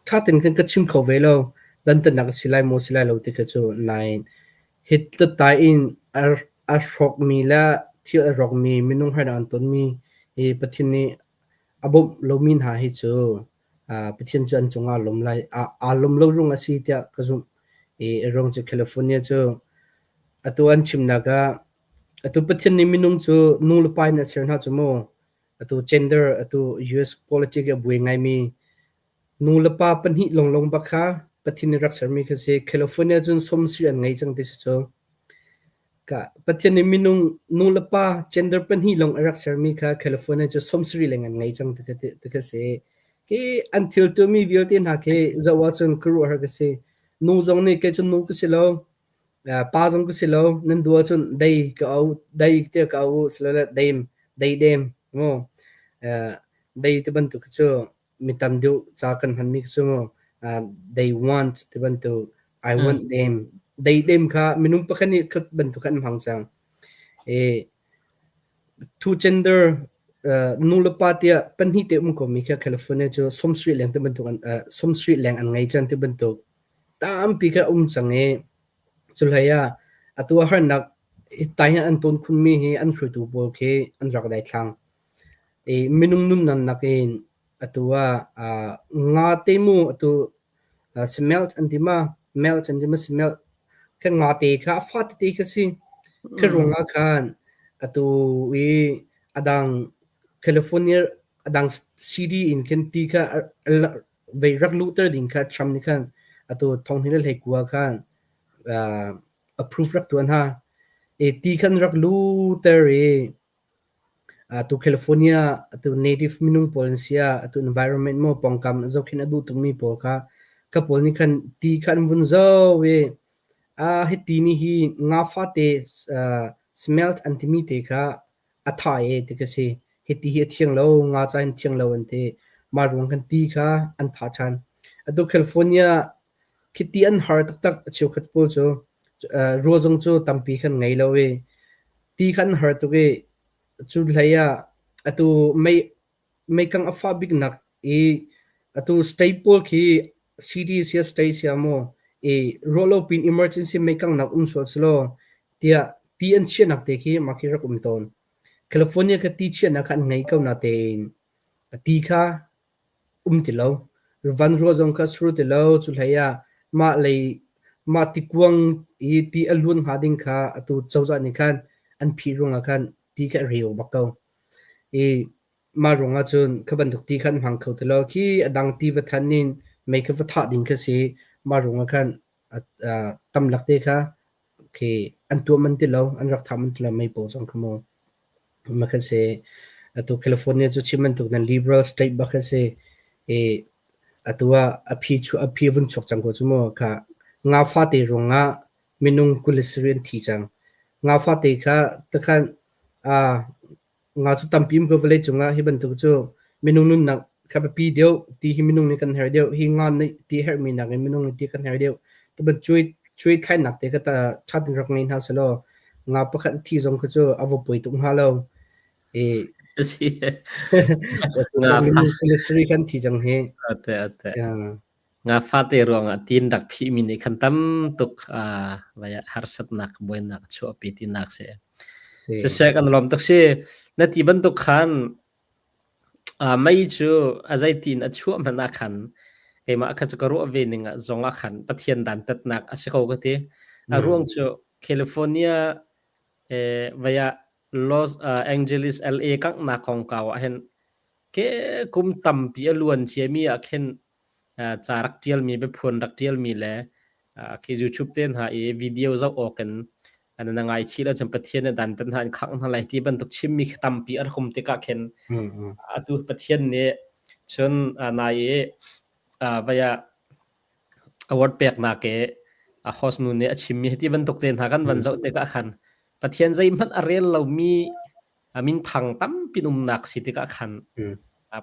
ṭha tein khan ka chim kho ve lo. Dantatnak a si lai maw si lai lo ti kha cu nain Hi tlattai in a hrawkmi le thil a rawkmi minung harnak an tonmi hi Pathian nih a bawmh lomi hna hi cu Pathian cu an cungah aa lawm lai. Aa lawm lo rung a si tiah ka zumh. I a ruang cu California cu atu an chimnak ah atu Pathian nih minung cu nu le pa in a ser hna cu mu. Atu gender, atu US politics a buai ngaimi. Nu le pa pahnih lawnglawng bak kha Pathian nih rak sermi kha si. California cun sawmsarih an ngei cang ti si cu. Pathian nih minung nu le pa gender pahnih lawng a rak sermi kha California cu 70 leng an ngei cang ti kha si. Hi an thil tuahmi vialte hna khi zoh ahcun khuaruahhar ka si. Nu zong nih kei cu nu ka si lo, pa zong ka si lo, nan duh ahcun dei ka au, dei tiah ka au u, silole dem, dei dem, mu. Dei ti bantuk cu mi tam deuh ca kan hmanmi cu they want ti bantuk I want them they them kha minung pakhat nih khat bantuk an hmang cang. E two gender nu le pa tiah pahnih te um ko mi kha California cu 70 leng ti bantuk an 70 leng an ngei cang ti bantuk tampi kha um cang i cuhlei ah atu ah harnak tai an ton khunmi hi an hruaitu pawl khi an rak daithlang. I minung nunnak nakin atu ah nga te mu atu smelt an ti ma melt an ti ma smelt kha nga te kha a fa tete kha si. Khi ruangah khan atu i adang California adang city in khin ti kha vei rak luhter ding kha Trump nih khan atu thong hnih le 19 khan approve rak tuah hna. I ti khan rak luhter i Atu California atu native minung pawl an si ah atu environment maw pawngkam zohkhenh a duh tukmi pawl kha kha pawl nih khan ti kha an vun zoh i hiti nih hi nga fate smelt an timi te kha a tha e ti ka si. Hiti hi a thiang lo, nga ca hin thiang lo an ti. Mah ruang khan ti kha an tha ṭhan. Atu California khi ti an har taktak a cheukhat pawl cu rua zong cu tampi khan ngei lo i ti kha an har tuk i cu hlei ah atu mei meikang a fah biknak i atu state pawl khi city sia state sia maw i ruahlo pin emergency meikang nak um sual selaw tiah ti an chiahnak te khi mah khi rak um tawn. California kha ti chiahnak kha an ngei ko natein ti kha um ti lo. Van ruah zong kha sur ti lo. Cu hlei ah mah lei mah tikuang i ti a luan hnga ding kha atu cozah nih khan an phih ruangah khan ti kha a reu bak ko. I mah ruangah cun kha bantuk ti kha an hmang kho ti lo. Khi a dang ti va than in mei kha va thah ding kha si. Mah ruangah khan tamlak te kha khi an tuah man ti lo, an rak thah man ti lo mei pawl zong kha mu. Ma khan si atu California cu chim bantuk nan liberal state bak khan si. I atu ah a phi chu a phi vun chuak cang ko cu mu kha nga fate ruangah minung 27 an thi cang. Nga fate kha takhan a Nga cu tampi um ko vawleicung ah hi bantuk cu minung nunnak kha biapi deuh ti hi minung nih kan herh deuh hi nga nih ti herhmi nakin minung nih ti kan herh deuh ti ban cuai cuai thlainak te kha ta ṭha tein rak ngei hna selaw nga pakhat thi zong kha cu a va poi tuk hnga lo i Si. Nga fa minung kan thi cang hi ate ate. Nga fate ruangah tin rak phihmi nih khan tam tuk vai ah harsatnak buainak a chuahpi tinak si. Siseh kan lawm tuk si. Na ti bantuk khan mei cu a zeitin a chuah hmanh ah khan keimah kha cu ka ruah ve ning ah zong ah khan Pathian dantatnak a si ko ka ti. A ruang cu California vai ah Los Angeles LA kanghnak kongkau ah hin ke kum tampi a luan ciami ah khin ca rak ṭialmi, biaphuan rak ṭialmi le khi YouTube te hna i video zoh awk in na ngaichih lo cun Pathian nih dantat hna in khangh hna lai ti bantuk chimmi khi tampi a rak um tikah khin atu Pathian nih cun nai i vai ah award peknak i a host nu nih a chimmi hi ti bantuk te hna kan van zoh tikah khan Pathian zeihmanh a rel lomi a minthang tampi umnak si tikah khan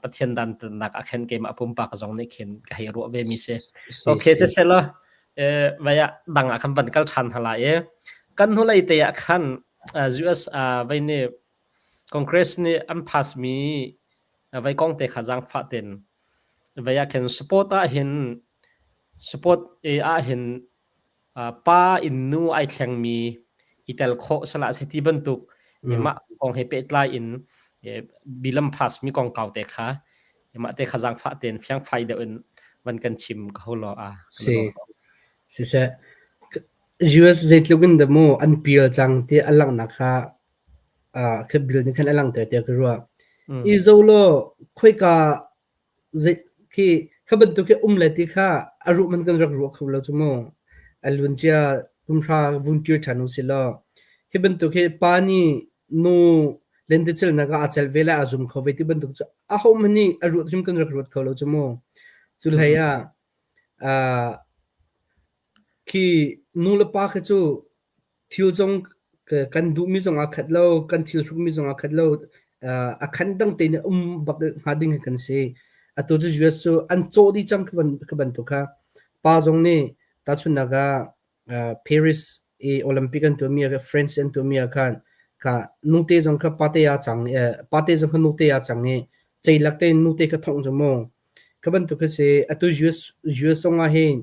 Pathian dantatnak ah khan keimah pumpak zong nih khin ka hei ruah ve mi si. Okay, se sela vai ah dang ah khan van kal ṭhan hala i kan hnulei te ah khan US vai nih Congress nih an pass mi vai kong te kha zaangfah ten vai ah khin support ah hin support ah hin pa in nu ai thlengmi i tel khawh salah se ti bantuk mah kong he pehtlai in bilam pass mi kongkau te kha mah te kha zaangfah tein fiangfai deuh in van kan chim ka ho lo a Si. Siseh US zeitluk in dah mu an pial cang ti a langhnak kha kha bill nih khan a langhter tiah ka ruah. I zo law khoika Khi Kha bantuk hi um le ti kha a ruh man kan rak ruah kho lo cu mu. A luancia kumhra vun kir ṭhan u sih law hi bantuk hi pa nih nu lentecelhnak ah aa celh ve le aa zum kho ve ti bantuk cu ahohmanh nih a ruat hrim kan rak ruat kho lo cu mu. Cu hlei ah khi nu le pa khi cu thil zong kan duhmi zong aa khat lo, kan thil hrukmi zong aa khat lo. A khan dang tein a um bak hnga ding kan si. Atu cu US cu an cawh dih cang khi bantuk kha. Pa zong nih tahchunhnak ah Paris i Olympic an tuahmi ah France an tuahmi ah khan kha nute zong kha pate aa cang pate zong kha nute aa cang i ceilak tein nute kha thongh cu mu. Kha bantuk khi si. Atu US US zong ah hin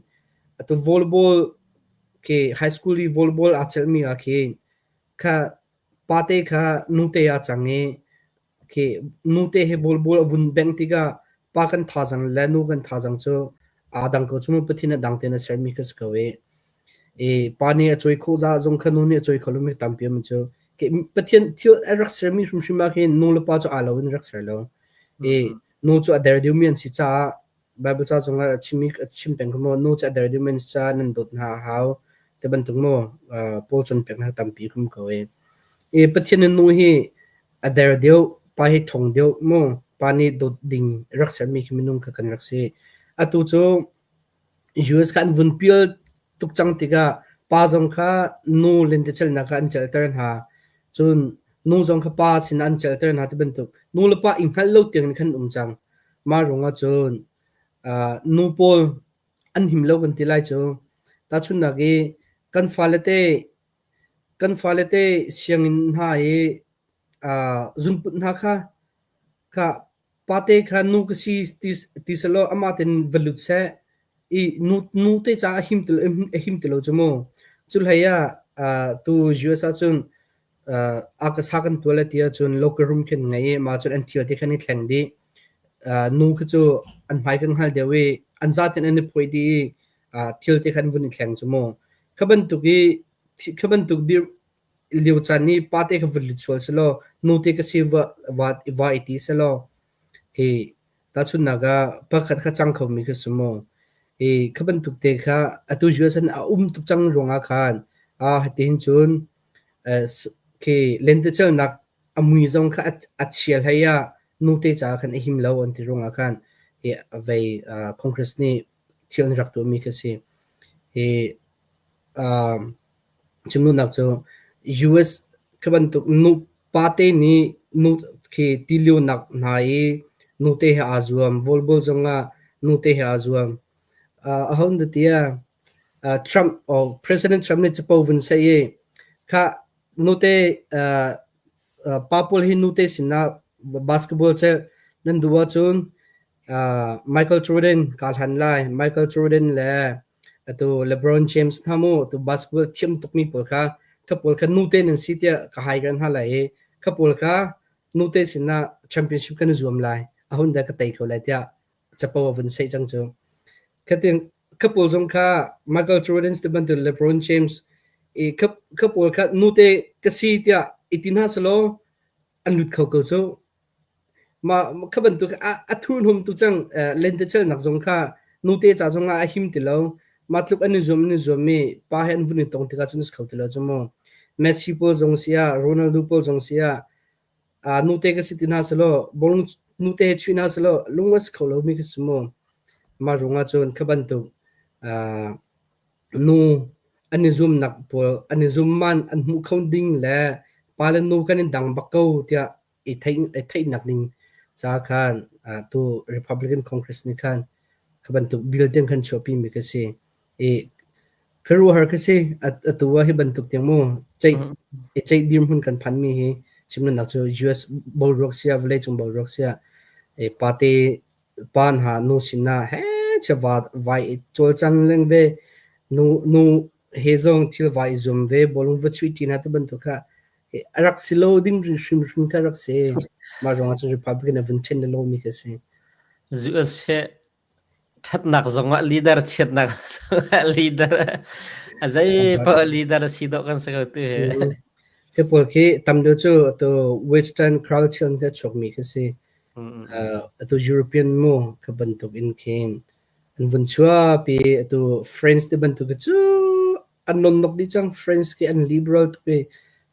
atu volleyball khi high school i volleyball aa celhmi ah khin kha pate kha nute aa cang i khi nute he volleyball a vun bengh tikah pa kan thazaang le nu kan thazaang cu aa dang ko. Cu Pathian a dang tein a sermi kha si ko i i pa nih a cawi khawh zah zong kha nu nih a cawi kho lomi tampi um cu. Pathian thil a rak sermi hrimhrim ah khin nu le pa cu aa lo in rak ser lo. I nu cu a der deuhmi an si caah Baibal ca zongah a chimmi a chim peng ko maw nu cu a der deuhmi an si caah nan dawt hna a hau ti bantuk maw Paul cawnpiak hna tampi um ko i. I Pathian in nu hi a der deuh, pa hi ṭhawng deuh maw pa nih dawt ding rak sermi khi minung kha kan rak si. Atu cu US kha an vun pial tuk cang tikah pa zong kha nu lentecelhnak ah an celhter hna. Cun nu zong kha pa sinah an celhter hna ti bantuk nu le pa i hngalh lo tiangin khan um cang. Mah ruangah cun nu pawl an him lo kan ti lai cu. Tahchunhnak i kan fale te kan fale te sianginn hna i zunput hna kha kha Pate kha nu ka si ti selaw amah tein va lut seh i nu te caah a him ti lo cu mu. Cu hlei ah tu US ahcun a ka sa kan tuah le ti ahcun locker room khi an ngei i mah cun an thil te khan i thleng dih. Nu khi cu an hmai kan hngal deuh i an zaten an i phuai dih i thil te khan an vun i thleng cu mu. Kha bantuk i kha bantuk lio caan i pate kha vun lut sual selaw nute ka si va va va i ti selaw hi tahchunhnak ah pakhat kha cang khomi kha si mu i kha bantuk te kha atu US an a um tuk cang ruangah khan a hatihin cun khi lentecelnak a mui zong kha a chia hlei ah nute caah khan a him lo an ti ruangah khan hi vei Congress nih thil an rak tuahmi kha si hi Chimduhnak cu US khi bantuk nu pate nih nu khi tilionak hna i nute he aa zuam. Volleyball zongah nute he aa zuam. Aho dah tiah Trump or President Trump nih capo vun seh i khah nute pa pawl hi nute sinah basketball celh nan duh ahcun Michael Jordan kaa hlan lai. Michael Jordan le Atu LeBron James hna mu tu basketball thiam tukmi pawl kha kha pawl kha nute nan si tiah ka haiger hna lai i kha pawl kha nute sinah championship kan i zuam lai a hun dah ka tei ko lai tiah capo a vun seih cang cu. Khating kha pawl zong kha Michael Jordan ti bantuk LeBron James i kha kha pawl kha nute ka si tiah i ti hna selaw an lut kho ko cu. Mah kha bantuk a thurhnawm tu cang lentecelhnak zong kha nute ca zongah a him ti lo. Mah tluk an i zuam an i zuam i pa he an vun i tong tikah cun a si kho ti lo cu mu. Messi pawl zong si ah Ronaldo pawl zong si ah nute ka si ti hna selaw bawlung nute he chuih hna selaw lung a si kho lomi kha si mu. Mah ruangah cun kha bantuk nu an i zumnak pawl an i zum man an hmuh kho ding le pa le nu kan in dang bak ko tiah i theihnak ding ca khan tu Republican Congress nih khan kha bantuk bill tiang khan chuahpi mi ka si. I khuaruahhar ka si atu ah hi bantuk tiang mu ceih i ceih dirhmun kan phan mi hi chimnak cu US boruak sia vawleicung boruak sia i pate pa hna nu sinah he chia va vai i cawlcang leng ve nu nu he zong thil vai i zum ve bawlung va chuih ṭi hna ti bantuk kha a rak si lo ding hrimhrim kha rak si. Mah ruangah cun Republican a vun ṭhen le lomi kha si. US he ṭhatnak zongah leader, chiatnak zongah leader. A zei paoh leader a si dawh kan si ko tu hi. Hi pawl khi tam deuh cu atu Western culture in kha chuakmi kha si. Atu European mu kha bantuk in khin. An vun chuahpi. Atu France ti bantuk hi cu an nonnok dih cang. France khi an liberal tuk i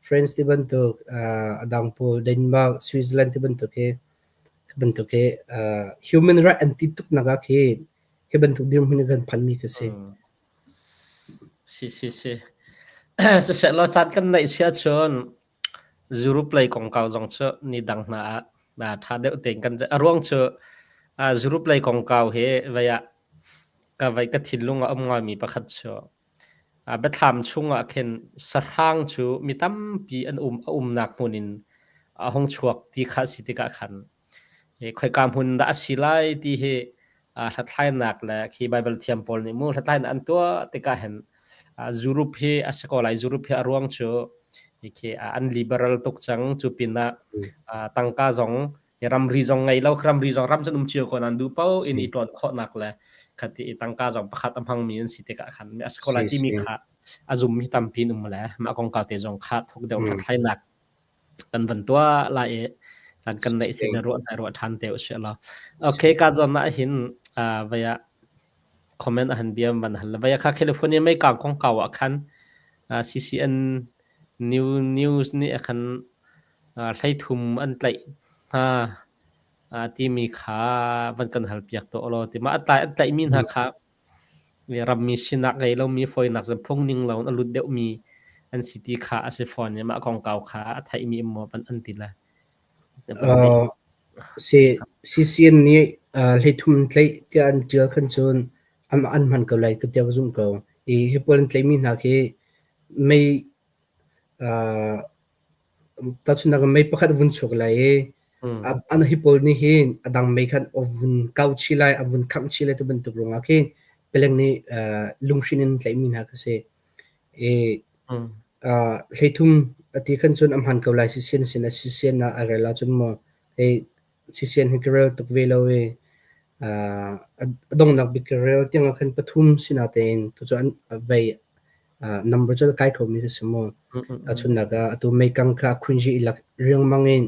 France ti bantuk, a dang pawl Denmark, Switzerland ti bantuk hi bantuk hi human right an ti tuk nak ah khin hi bantuk dirhmun in kan phanmi khi si. Si si si. Siseh law caan kan neih si ahcun Europe lei kongkau zong cu ni dang hna ah ṭha deuh tein kan a ruang cu Europe lei kongkau hi vei ah ka vei ka thinlung ah um ngaimi pakhat cu biathlam chungah khin sahrang cu mi tampi an um a umnak hmun in a hung chuak ti kha a si tikah khan khoika hmun dah a si lai ti hi hlathlainak le khi Baibal thiam pawl nih mu hlathlainak an tuah tikah hin Europe hi a si ko lai. Europe hi a ruang cu khi an liberal tuk cang. Cu pinah tangka zong ramri zong ngei lo ramri zong ram cun um cio ko nan duh paoh in i tlawn khawhnak le khati i tangka zong pakhat a hmangmi an si tikah khan a si ko lai timi kha a zum hi tampi in um le mah kongkau te zong kha thuk deuh hlathlainak kan van tuah lai i caan kan neih si ruah hna ruah ṭhan te usih law. Okay, ka zawn ah hin vaya comment a han biam van hal vaya kha California mei kang kong kau ah khan CCN new news nih a khan hleithum an tlaih hna timi kha van kan halpiak tuah law ti mah an tlaihmi hna kha rammi sinak ngei lomi fawinak cun phung ning lo in a lut deuhmi an si ti kha a si fawn i mah kongkau kha a theihmi maw van an ti le. Si CCN nih hleithum tlaih tiah an ṭial khan cun an hman ko lai ka tiah ka zumh ko. I hi pawl an tlaihmi hna khi mei Tahchunhnak ah mei pakhat a vun chuak lai i an hi pawl nih hin a dang mei khan a vun kau chih lai, a vun khangh chih lai ti bantuk ruangah khin palek nih lunghrin in tlaihmi hna kha si. I hleithum a ti khan cun a hmaan ko lai sisian sin ah sisian ah a rel ahcun maw hei sisian hi ka rel tuk ve lo i a donghnak bik ka rel tiangah khan pathum si natein tucu an vei number cu a kai khomi ka si mu. Tahchunhnak ah atu meikang kha khunzi i lak riangmang in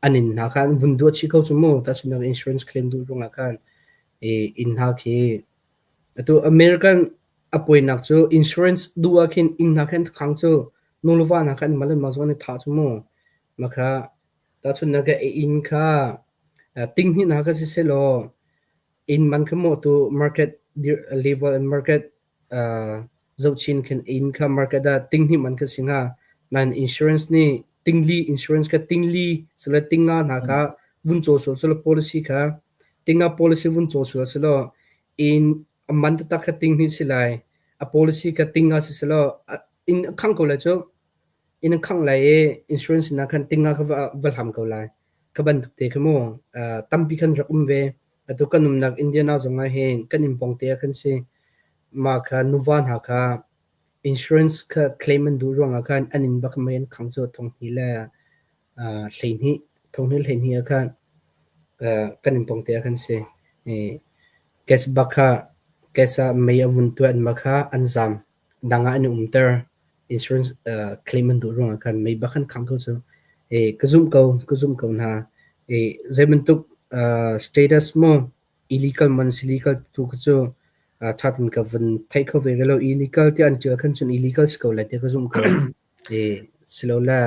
an inn hna kha an vun duah chih ko cu mu. Tahchunhnak insurance claim duh ruangah khan i inn hna khi atu American a puainak cu insurance duh ah khin inn hna khan khang cu nu le va hna kha an mal an mah zawn i thah cu mu. Makha tahchunhnak ah inn kha tinghnih hna kha si selaw inn man kha mu atu market level and market Zohchin khin inn kha market ah tinghnih man kha si hnga. Nain insurance nih tingli insurance kha tingli sile tinga hna kha vun caw sual selaw policy kha tinga policy vun caw sual selaw inn a man taktak kha tinghnih si lai. A policy kha tinga si selaw inn a khang ko lai cu. Inn a khangh lai i insurance na khan tinga kha va hlam ko lai. Kha bantuk te kha mu tampi khan rak um ve. Atu kan umnak Indiana zong ah hin kan inn pawng te ah khan si. Mah kha nuva hna kha insurance kha claim an duh ruangah khan an inn bak mei an khang cu thonghnih le 12 thonghnih 12 ah khan kan inn pawng te ah khan si. I gas bak kha gas ah mei a vun tuah mah kha an zam. Dang ah an i umter. Insurance claim an duh ruangah khan mei bak an khang ko cu. Ka zumh ko, ka zumh ko hna. Zei bantuk status maw illegal man si legal tu kha cu ṭha tein ka vun theih kho ve lo. Illegal tiah an ṭial khan cun illegal si ko lai tiah ka zumh ko. Silole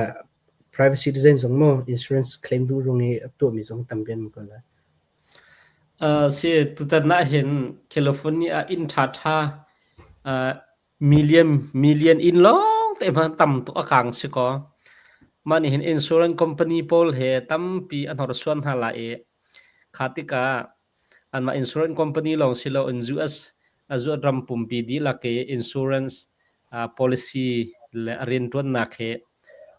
private citizen zong maw insurance claim duh ruang i a tuahmi zong tampi an um ko lai. Si, tutan ah hin California ah inn ṭhaṭha million million inn lawng te hmanh tam tuk a kang si kaw. Mah nih hin insurance company pawl he tampi a hnorsuan hna lai i kha tikah anmah insurance company lawng si loin US a zuat ram pumpi dihlak i insurance policy le a rianṭuannak hi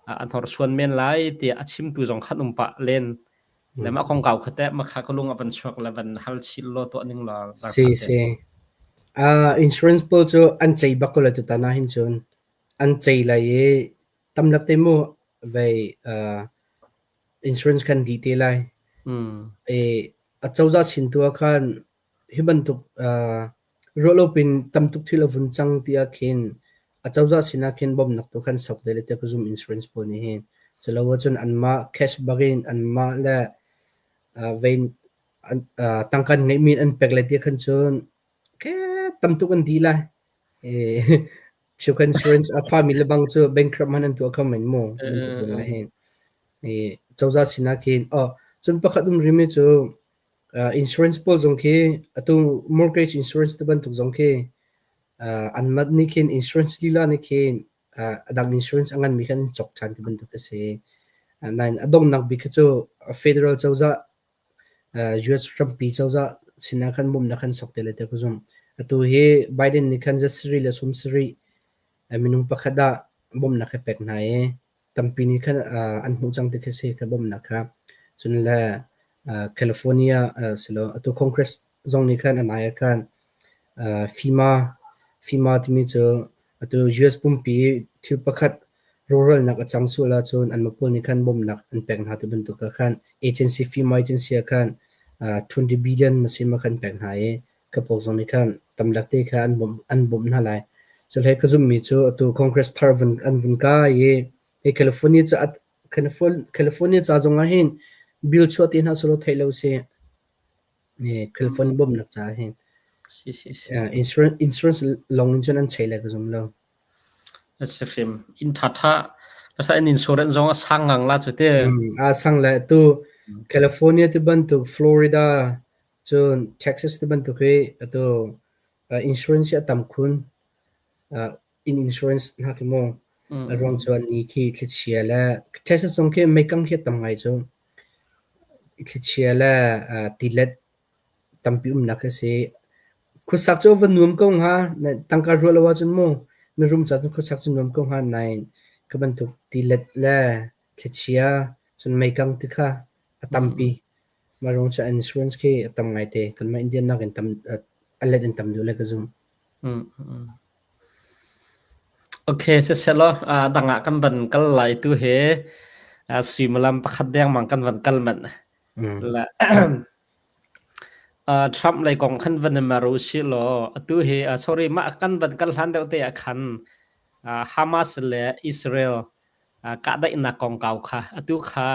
a hnorsuan men lai tiah a chimtu zong khan um pah len. Le mah kongkau kha teh makha ka lung a van chuak le van hal chih law tuah ning law Si si. Insurance pawl cu an cei bak ko lai tutan ah hin cun an cei lai i tamlak te mu vei insurance kan dih te lai. I acozah chin tu ah khan hi bantuk ruahlopin tam tuk thil a vun cang ti ah khin acozah sinah khin bawmhnak tu khan sok te le tiah ka zum insurance pawl nih hin. Culo ahcun anmah cash bak in anmah le vein tangka an ngeihmi in an pek lai ti khan cun tam tuk an dih lai. Cheukhat insurance a fami le bang cu bankrupt hmanh an tuah kho men mu. Bantuk ruangah hin. Cozah sinah khin oh cun pakhat um rimi cu insurance pawl zong khi atu mortgage insurance te bantuk zong khi anmah nih khin insurance lila nih khin a dang insurance a nganmi kha an cawk ṭhan ti bantuk a si. Nain a donghnak bik kha cu federal cozah US rampi cozah sinah khan bawmhnak an sok te lai tiah ka zumh. Atu hi Biden nih khan zat sarih le sum sarih minung pakhat ah bawmhnak a pek hna i tampi nih khan an hmuh cang ti khi si ka bawmhnak kha. Cun le California silo atu Congress zong nih khan a nai ah khan FEMA FEMA timi cu atu US pumpi thil pakhat rawhralnak a cang sual ahcun anmah pawl nih khan bawmhnak an pek hna ti bantuk ah khan agency FEMA agency ah khan 20 billion masin khan pek hna i ka pawl zong nih khan tamlak te kha an bawmh hna lai. Cuhlei ka zumhmi cu atu Congress thar vun an vun kai i hi California ca California ca zong ah hin bill chuah te hna selaw theih lo si. California bawmhnak caah hin Si si si. Insurance lawng in cun an chei lai ka zum lo. A si hrim. Inn ṭhaṭha ṭha in insurance zong a sang ngang la cu te. A sang le tu California ti bantuk Florida cun Texas ti bantuk hi atu insurance hi a tam khun. Inn insurance hna khi mu. A ruang cu an ni khi thlichia le Texas zong khi meikang khi a tam ngai cu. Thlichia le tilet tampi umnak khi si. Khuasak cu va nuam ko hnga. Tangka ruah lo ahcun mu mirum ca cun khuasak cu nuam ko hnga nain ka bantuk tilet le thlichia cun meikang ti kha a tampi. Mah ruang cu insurance khi a tam ngaite. Kanmah Indian nakin tam a let in tam deuh le ka zumh. Okay, siselaw dang ah kan van kal lai tu he suimilam pakhat dengmang kan van kal manh. La Trump lei kong khan van i mer u sih law atu hi sorry mah kan van kal hlan deuh te ah khan Hamas le Israel kahdaihnak kongkau kha atu kha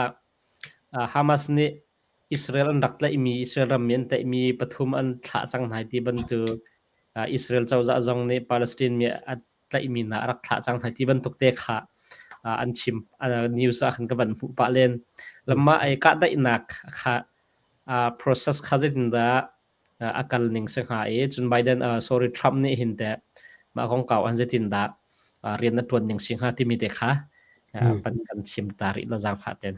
Hamas nih Israel an rak tlaihmi Israel rammi an tlaihmi pathum an thlah cang hna ti bantuk Israel cozah zong nih Palestine mi a tlaihmi hna a rak thlah cang hna ti bantuk te kha an chim news ah khan ka van hmuh pah len. Lamah ai kahdaihnak kha process kha zeitindah a kal ning si hnga i cun Biden sorry Trump nih hin teh mah kongkau an zeitindah rian a ṭuan ning si hnga timi te kha pan kan chim ta rih la zaangfah ten.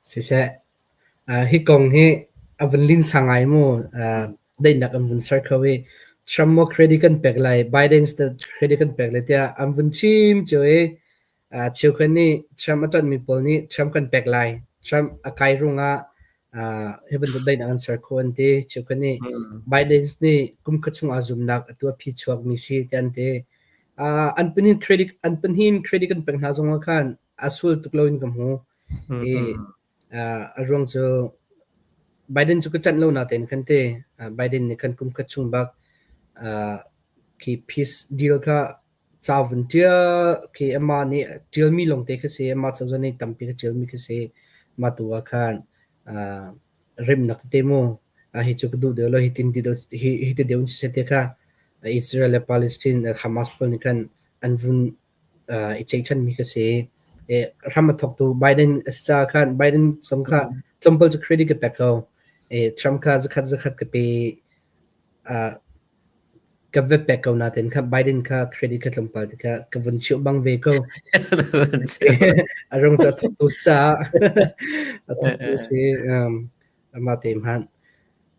Siseh, hi kong hi a vun linsa ngai mu. Daihnak an vun ser kho i Trump maw credit kan pek lai, Biden credit kan pek lai tiah an vun chim cio i cheukhat nih Trump a ṭanhmi pawl nih Trump kan pek lai. Trump a kai rungah hi bantuk daihnak an ser khawh an ti. Cheukhat nih Biden nih kum khat chung aa zumnak atu a phi chuakmi si tiah an ti. An pahnih credit an pahnih in credit kan pek hna zongah khan a sual tuk loin ka hmu. I a ruang cu Biden cu ka canh lo natein khan te Biden nih khan kum khat chung bak khi peace deal kha ca vun ṭial khi amah nih ṭialmi lawngte khi si amah cozah nih tampi kha ṭialmi khi si mah tu ah khan remnak tete mu hi cu ka duh deuh lo hi tin ti deuh hi hi ti deuh in siseh ti kha Israel le Palestine Hamas pawl nih khan an vun i ceih ṭhanmi ka si. Hram a thawktu Biden a si caah khan Biden zong kha tlawmpal cu credit ka pek ko. Trump kha zakhat zakhat ka pe ka va pek ko nain kha Biden kha credit kha tlawmpal te kha ka vun cheuh bang ve ko. A rung cu a thawktu si caah a thawktu si. Amah te hmanh.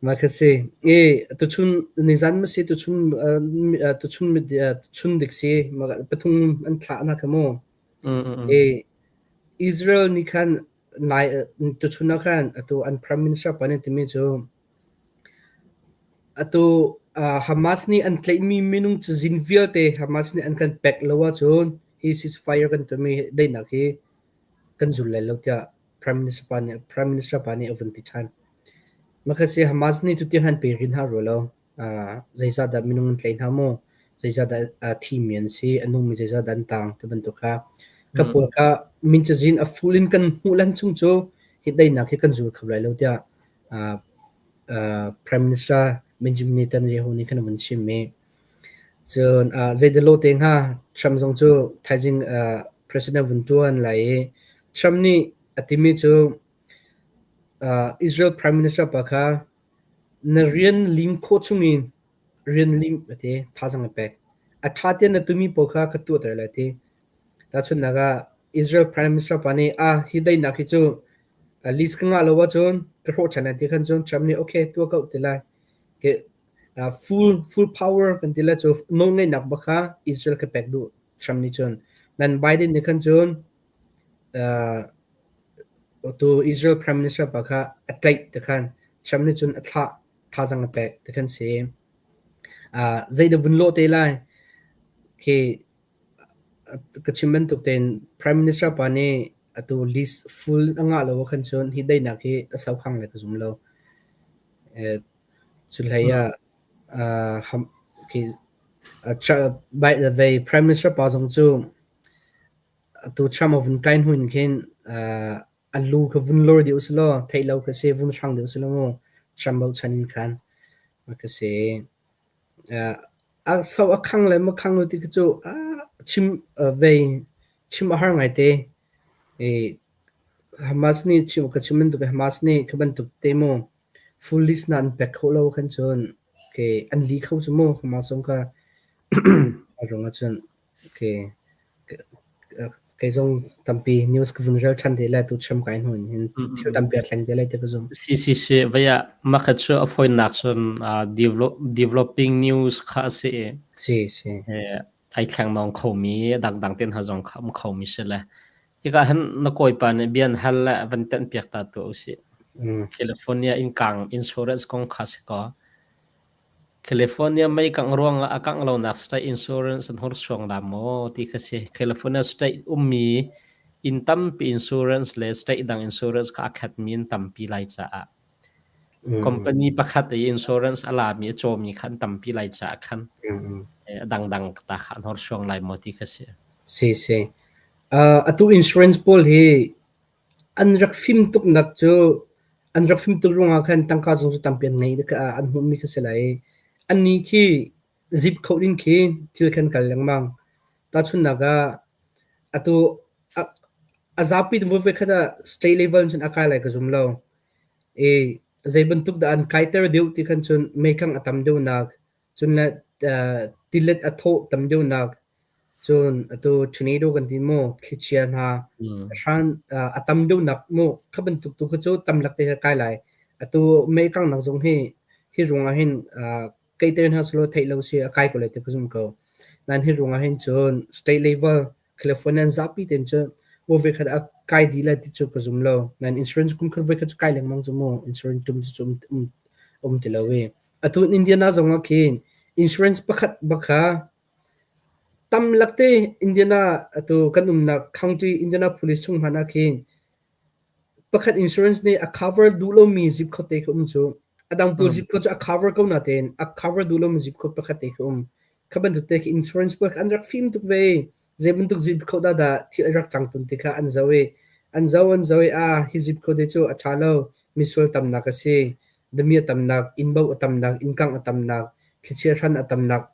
Mah kha si. I tuchun nizan ma si tuchun tuchun tuchun dik si pathum an thlah na kha mu. I Israel nih khan nai tuchun ah khan atu an prime minister pa nih timi cu atu Hamas nih an tlaihmi minung cazin vialte Hamas nih an kan pek lo ahcun hi ceasefire kan tuahmi daihnak hi kan zul lai lo tiah Prime Minister pa nih Prime Minister pa nih a vun ti ṭhan. Makhasi Hamas nih tutiang han pe rin hna rua lo. Zeizah dah minung an tlaih hna maw? Zeizah dah a thimi an si? A nungmi zeizah dah an tang? Ti bantuk kha. Ka pawl kha min cazin a full in kan hmuh lan chung cu hi daihnak hi kan zul kho lai lo tiah Prime Minister Benjamin Netanyahu nih khan a vun chim i. Cun zeidalo te hnga Trump zong cu thaizing president vun ṭuan lai i Trump nih a timi cu Israel Prime Minister pa kha na rian lim khawh chungin rian lim a ti, thazaang a pek. A ṭha tein na tumi pawl kha ka tuahter lai a ti. Tahchunhnak ah Israel Prime Minister pa nih ah hi daihnak hi cu list ka ngah lo ahcun ka hrawh ṭhan lai ti khan cun Trump nih okay tuah ko ti lai. Full power kan ti lai cu nawlngeihnak bak kha Israel ka pek duh Trump nih cun. Nan Biden nih khan cun tu Israel Prime Minister pa kha a tlaih ti khan Trump nih cun a thlah thazaang a pek ti khan si. Zeidah vun lawh te lai? Khi ka chim bantuk tein Prime Minister pa nih atu list full a ngah lo ahkhan cun hi daihnak hi a sau khang lai ka zum lo. Cu hlei ah by the way Prime Minister pa zong cu atu Trump a vun kai hnu in khin a lu kha vun lor dih usih law theih lo kha si vun hrang dih usih law mu Trump bochan in khan ka si. A sau a khang le maw khang lo ti khi cu chim vei chim a har ngaite. Hamas nih chim ka chim bantuk Hamas nih khi bantuk te mu full list na an pek kho lo khan cun ke an li kho cu mu Hamas zong kha a rung ahcun okay kei zong tampi news ka vun rel ṭhan te lai tu chim kai hnu in hin thil tampi a thleng te lai ti ka zum. Si si si vaya makha chu a foinak cun develop developing news kha a si i Si si. Ai thleng nong khomi dangdang ten ha zong kha um khomi si le hika hin na kawipa nih bian hal le van tenh piak ta tu usih. California in kang insurance kong kha si ko. California mei kangh ruangah a kangh lonak state insurance an hursuang la maw ti kha si. California state ummi inn tampi insurance le state dang insurance kha a khatmi an tampi lai caah company pakhat i insurance a lami a cawmi kha an tampi lai caah khan a dangdang ta kha an hursuang lai maw ti kha si. Si si. Atu insurance pawl hi An rak fim tuknak cu an rak fim tuk ruangah khan tangka zong cu tampi an ngei an hmuhmi kha si lai i annih khi zip code in khi thil khan kal lengmang. Tahchunhnak ah atu a zapi in voikhat ah state level in cun a kai lai ka zum lo. I zei bantuk dah an kaiter deuh ti khan cun meikang a tam deuhnak, cun le tilet a thawh tam deuhnak, Cun atu tornado kan ti mu, thlichia hna hran a tam deuhnak mu, kha bantuk tu kha cu tamlak te kha kai lai. Atu mei kanghnak zong hi hi ruangah hin keiter hna selaw theih lo si a kai ko lai ti ka zum ko. Nain hi ruangah hin cun state level California an zapi tein cun voi khat a kai dih lai ti cu ka zum lo. Nain insurance kum khat voi khat cu kai lengmang cu mu, insurance tum cu um, um ti lo i. Atu Indiana zong ah khin insurance pakhat bak kha Tamlak te Indiana atu kan umnak county Indianapolis chung hmanh ah khin pakhat insurance nih a cover duh lomi zip code te kha um cu. A dang pawl zip code cu a cover ko natein a cover duh lomi zip code pakhat te kha um. Kha bantuk te khi insurance pawl kha an rak fim tuk ve i zei bantuk zip code ah dah thil a rak cang tawn ti kha an zoh i an zoh an zoh i ah hi zip code hi cu a ṭha lo, misual tamnak a si, dami a tamnak, innbo a tamnak, innkangh a tamnak, thlichia hran a tamnak,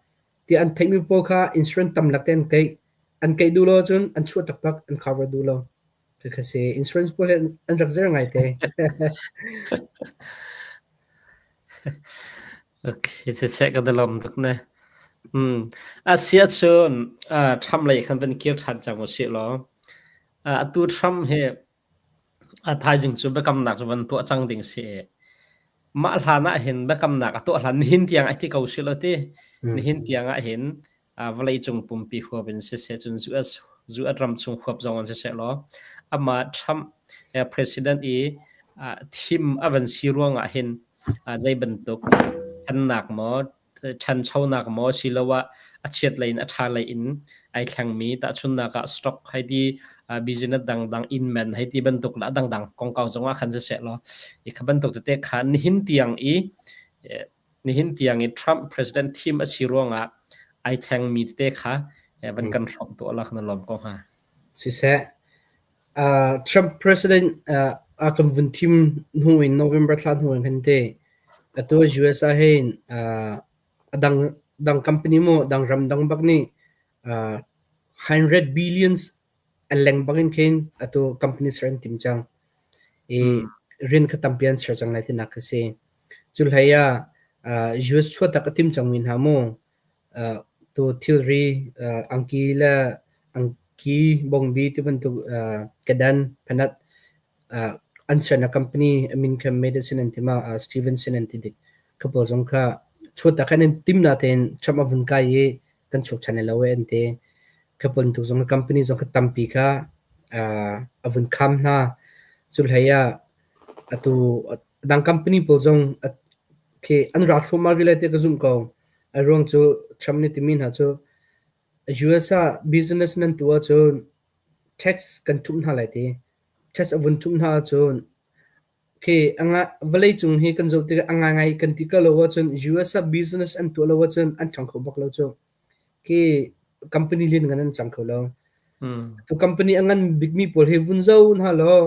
Ti an theihmi pawl kha insurance tamlak te an keih. An keih duh lo ahcun an chuah taktak, an cover duh lo. Khi si. Insurance pawl hi an rak zer ngaite. Okay, siseh ka dalom tuk ne. Asia cun Trump lei khan van kir ṭhan cang usih law. Atu Trump hi a thaizing cu biakamnak cu van tuah cang ding si. Mah hlan ah hin biakamnak a tuah hlan nihin tiang ai ti ko si lo ti. Nihin tiang ah hin vawleicung pumpi huap in siseh cun US US ram chung huap zong in siseh law amah Trump president i thim a van si ruangah hin zei bantuk thannak maw ṭhanchonak maw asiloah a chiat lei in a ṭha lei in ai thlengmi tahchunhnak ah stock hei ti business dangdang inn man hei ti bantuk le a dangdang kongkau zongah khan siseh law i kha bantuk tete kha nihin tiang i nihin tiang i Trump president thim a si ruangah ai thlengmi tete kha van kan hrawmh tuah la na lawm ko hnga. Siseh Trump president a kan vun thim hnu in November thla hnu in khan te atu US ah hin a dang dang company maw dang ram dang bak nih 100 billions a leng bangin khin atu company ser an tim cang. I rian kha tampi an ser cang lai tinak kha si. Cu hlei ah US chuahtak a tim cangmi hna mu tu thilri angki le angki bongbi ti bantuk kedan phanat an sernak company a min kha Medicine an ti ma Stevenson an ti dik. Kha pawl zong kha chuahtak an tim natein Trump a vun kai i kan chuak ṭhan lai lo e an ti. Kha bantuk zong company zong kha tampi kha a vun kham hna. Cu hlei ah atu dang company pawl zong khi an ra thluahmah rih lai ti ka zumh ko. A ruang cu Trump nih timi hna cu US ah business nan tuah ahcun tax kan ṭhumh hna lai ti. Tax a vun ṭhumh hna ahcun khi vawleicung hi kan zoh tikah a ngaingai kan ti ko lo ahcun US ah business an tuah lo ahcun an ṭhang kho bak lo cu. Khi company lianngan an cang kho lo. Tu company a ngan bikmi pawl hi vun zo hna law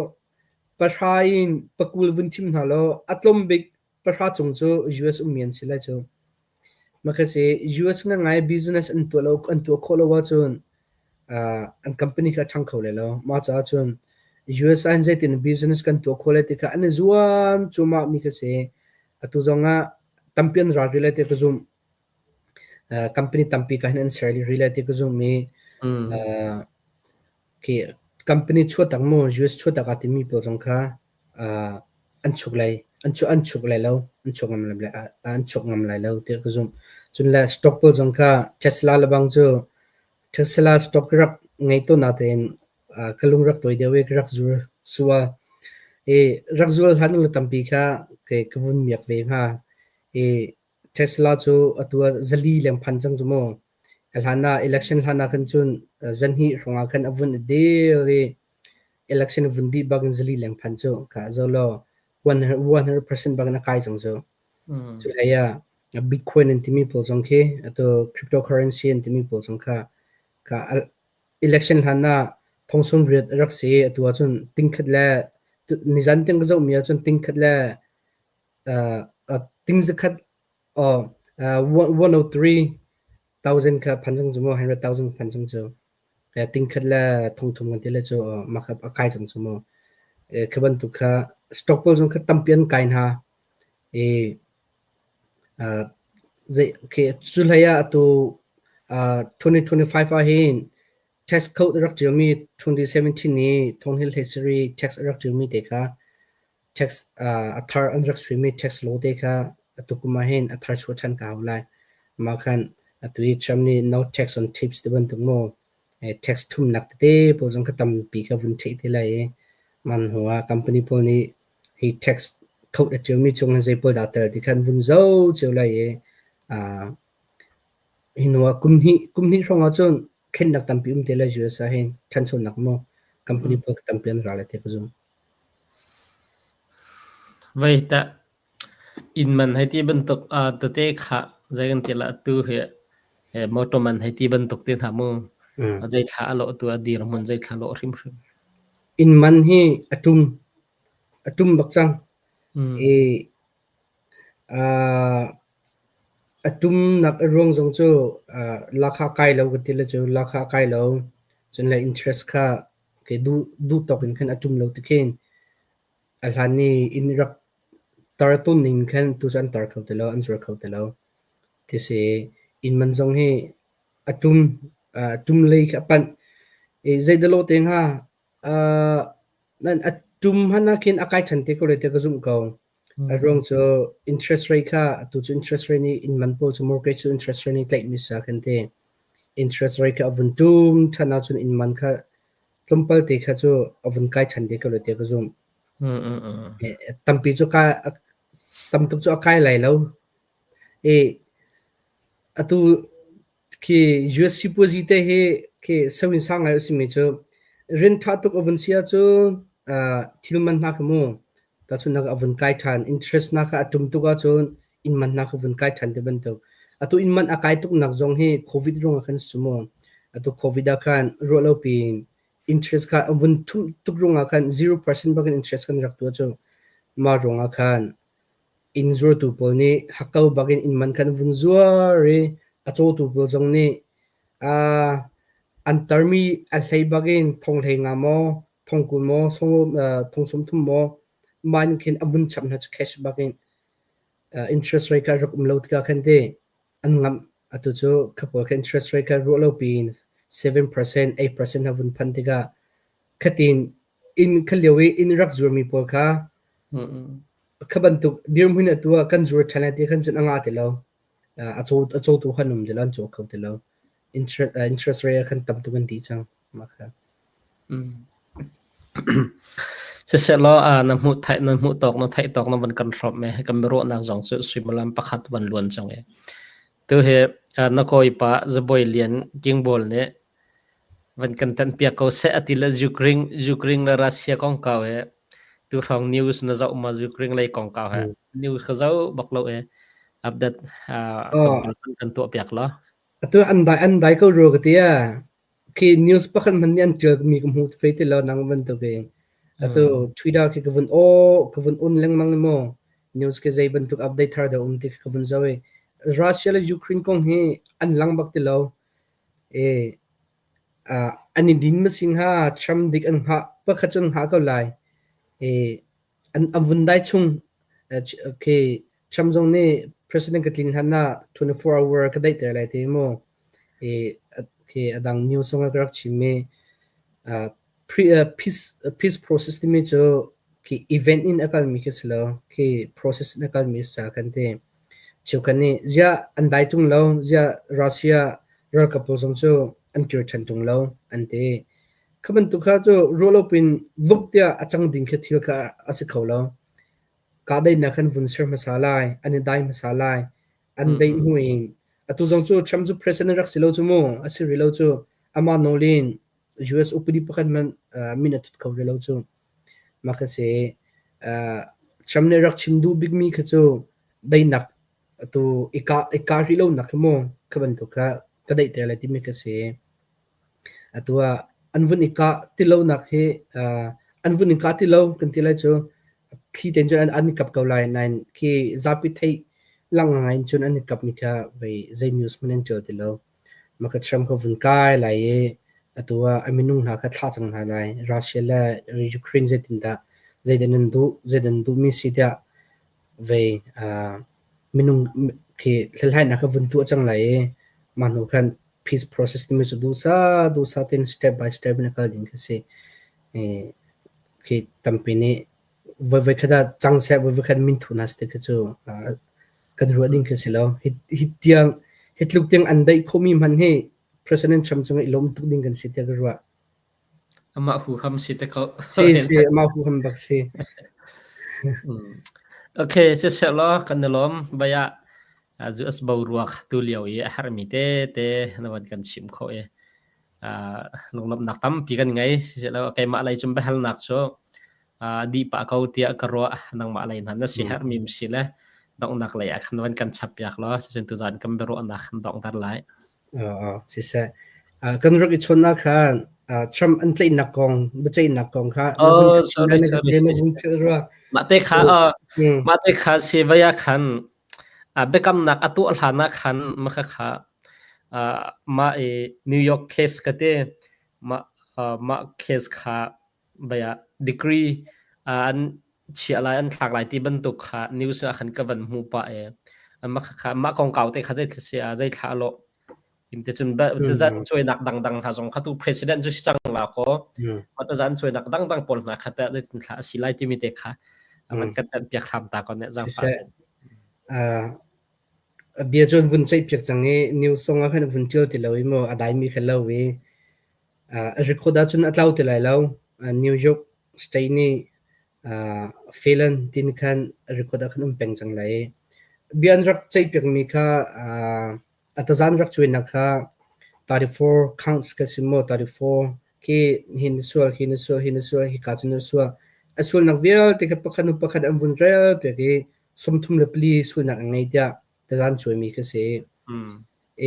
pahra in pakul vun thim hna law a tlawm bik pahra cung cu US ummi an si lai cu. Makhasi US ngangai business an tuah lo an tuah khawh lo ahcun an company kha a ṭhang kho lai lo. Mah caah cun US ah hin zeitin business kan tuah khawh lai ti kha an i zuam cuahmah mi kha si. Atu zong ah tampi an ral rih lai ti ka zumh. Company tampi ka hin an ser rih lai ti ka zumh i khi company chuahtak mu US chuahtak aa timi pawl zong kha an chuk lai an chuk lai lo an chuk ngam lai an chuk ngam lai lo tiah ka zumh. Cun le stock pawl zong kha Tesla lebang cu Tesla stock rak ngei tawn natein ka lung rak tawi deuh i ka rak zul sual. I rak zul hlan u tampi kha ka vun miak ve hnga. I Tesla cu atu ah zali leng phan cang cu mu. A hlan ah election hlan ah khan cun zanhnih hrawng ah khan a vun i dil i election vun dih bak in zali leng phan cu kha zo law 100% bak in a kai cang cu. Cu hlei ah Bitcoin an timi pawl zong khi atu cryptocurrency an timi pawl zong kha kha election hlan ah thong riat a rak si atu ahcun tingkhat le nizan tiang ka zohmi ahcun tingkhat le ting zakhat 103,000 kha phan cang cu mu 100,000 phan cang cu. Tingkhat le thongthum kan ti le cu mah kha a kai cang cu mu. Khi bantuk kha stock pawl zong kha tampi an kai hna. I khi cu hlei ah atu 2025 ah hin tax code a rak ṭialmi 2017 i thonghil hlei tax a rak ṭialmi te kha Tax a thar an rak suimi tax law te kha atu kum ah hin a thar chuah ṭhan ka hau lai. Mah khan atu i Trump nih no tax on tips ti bantuk maw tax ṭhumnak tete pawl zong kha tampi kha vun theih te lai i man hnu ah company pawl nih hi tax code a ṭialmi chung hin zei pawl dah tel ti khan vun zoh cio lai i hi hnu ah kum hnih hrawng ahcun thlennak tampi um te lai US ah hin ṭhanchonak maw company pawl tampi an ra lai ti ka zumh. Vei tah inn man hei ti bantuk tete kha zei kan ti lah atu hi motor man hei ti bantuk te hna mu zei thla a lawh tu a dirhmun zei thla lawh hrimhrim. Inn man hi a ṭum a ṭum bak cang. I a ṭumnak a ruang zong cu lakha kai lo kan ti le cu lakha kai lo cun le interest kha Ke duh tawk in khan a ṭum lo ti khin a hlan i inn rak tar tawn ning khan tu cu an tar kho ti lo, an zuar kho ti lo. Ti si inn man zong hi a ṭum ṭum lei khi a panh. I zeidalo te hnga nan a ṭum hmanh ah khin a kai ṭhan te ko lai tiah ka zumh ko. A ruang cu interest rate kha atu cu interest rate nih inn man pawl cu mortgage cu interest rate nih tlaihmi si ah khan ti. Interest rate kha a vun ṭum ṭhan ahcun inn man kha tlawmpal te kha cu a vun kai ṭhan te ko lai tiah ka zumh. Tampi cu kai tam tuk cu a kai lai lo. I atu khi US sipuazi te hi khi sawin sang ngai a simi cu rian ṭha tuk a vun si ahcun thil man hna kha mu tahchunhnak a vun kai ṭhan interest hna kha a ṭum tuk ahcun inn man hna kha vun kai ṭhan ti bantuk. Atu inn man a kai tuk nak zong hi COVID ruangah khan si mu. Atu COVID ah khan ruah lo piin interest kha a vun ṭhumh tuk ruangah khan 0% bak in interest kan rak tuah cu. Mah ruangah khan inn zuartu pawl nih hakkau bak in inn man khan vun zuar i A cawtu pawl zong nih an tarmi a hlei bakin thong hlei nga maw, thong 20 maw, thong 30 maw, mah in khin a vun chap hna cu cash bakin interest rate kha rak um lo tikah khan ti an ngamh. Atu cu kha pawl kha interest rate kha ruah lo piin 7%, 8% a vun phanh tikah khatin inn kha lio i inn rak zuarmi pawl kha kha bantuk dirhmun atu ah kan zuar ṭhan lai ti khan cun a ngah ti lo. A cawtu khan um ti lo, an caw kho ti lo. Interest rate khan tam tuk an dih cang. Mah kha. Siselaw na hmuh theih na hmuh tawk na theih tawk na van kan hrawmh me kan biaruahnak zong cu suimilam pakhat van luan cang i tu hi na kawipa Zabawi Lian Kingbawl nih van kan tan piak ko seh ati le Ukraine Ukraine le Russia kongkau he tu hrawng news na zoh ma Ukraine lei kongkau he news ka zoh bak lo e update kan tuah piak lo. Atu an dai ko rua ka ti a. Khi news pakhat hmanh nih an ṭialmi ka hmu ve ti lo nang bantukin. Atu Twitter khi ka vun aw ka vun on lengmang i maw news khi zei bantuk update thar dah um ti khi ka vun zoh i Russia le Ukraine kong hi an lang bak ti lo. E, an i din ma si hnga Trump dik an hngah pakhat cu an hngah ko lai. E, an vun dai chung khi Trump zong nih president ka tlin hlan ah 24 hour ka daihter lai ti mu. I khi a dang news zong ah ka rak chim i peace peace process timi cu khi event in a kalmi khi si lo. Khi process in a kalmi si caah kan ti. Cheukhat nih ziah an dai ṭung lo, ziah Russia ralkap pawl zong cu an kir ṭhan ṭung lo an ti. Kha bantuk kha cu ruah lo pin vuk tiah a cang ding khi thil kha a si kho lo. Kahdaihnak an vun ser hmasa lai, an i dai hmasa lai. An daih hnu in atu zong cu Trump cu president rak si lo cu mu, a si rih lo cu. Amah nawl in US upadi pakhat hmanh min a thut kho rih lo cu. Mah kha si. Trump nih rak chim duh bikmi kha cu daihnak atu i kah rih lonak khi mu, kha bantuk kha ka daihter lai timi kha si. Atu ah an vun i kah ti lonak hi an vun i kah ti lo kan ti lai cu thli tein cun an i kap ko lai nain khi zapi theih lang ngai in cun an i kapmi kha vei zei news hmanh an ṭial ti lo. Mah kha Trump kha vun kai lai i atu ah a minung hna kha thlah cang hna lai. Russia le Ukraine zeitindah zeidah nan duh zeidah nan duhmi si tiah vei minung khi hlathlainak kha vun tuah cang lai i mah hnu khan peace process timi cu duhsah duhsah tein step by step in a kal ding khi si. Khi tampi nih voi voi khat ah cang seh voi voi khat min thu hna seh khi cu kan ruah ding khi si lo. Hi hi tiang hi tluk tiang an daih khomi hmanh hi President Trump cungah i lawm tuk ding kan si tiah ka ruah. Amah huham si te ko. Si si amah huham bak si. Okay, siseh law kan i lawm. Vai ah US boruak tu lio i a herhmi te te na van kan chim kho i lunglawmhnak tampi kan ngei. Siseh law keimah lei cun biahalnak cu dih pah ko tiah ka ruah. Nangmah lei hna na si herhmi si le donghnak lei ah khan van kan chap piak law cucun tuzaan kan biaruahnak kan donghter lai. Siseh, kan rak i chawnhnak khan Trump an tlaihnak kong, biaceihnak kong kha na vun Oh, ka chim sorry, na sorry. na vun philh rua. Mah te kha mah te kha si vai ah khan biakamnak a tuah hlan ah khan mah kha mah i New York case ka te mah mah case kha vai ah degree an chiah lai an thlak lai ti bantuk kha news ah khan ka van hmuh pah i mah kha mah kongkau te kha zei thil si ah zei thla lawh Cun tazan cuainak dangdang hna zong kha tu president cu si cang la kaw tazan cuainak dangdang pawl hna kha teh zeitin thla a si lai timi te kha van kan tan piak hram ta kon ne zaangfah. Siseh, bia cu an vun ceih piak cang i news zong ah khan vun ṭial ti lo i maw a daimi kha lo i record ahcun a tlau ti lai lo. New York State nih Phelan tin khan record ah khan um peng cang lai i bia an rak ceih piakmi kha a tazan rak cuainak kha 34 counts ka si maw 34 khi hi na sual hi na sual hi na sual hi ka cu na sual a sualnak vialte kha pakhat hnu pakhat an vun rel piak i 34 sualnak a ngei tiah tazan cuaimi kha si.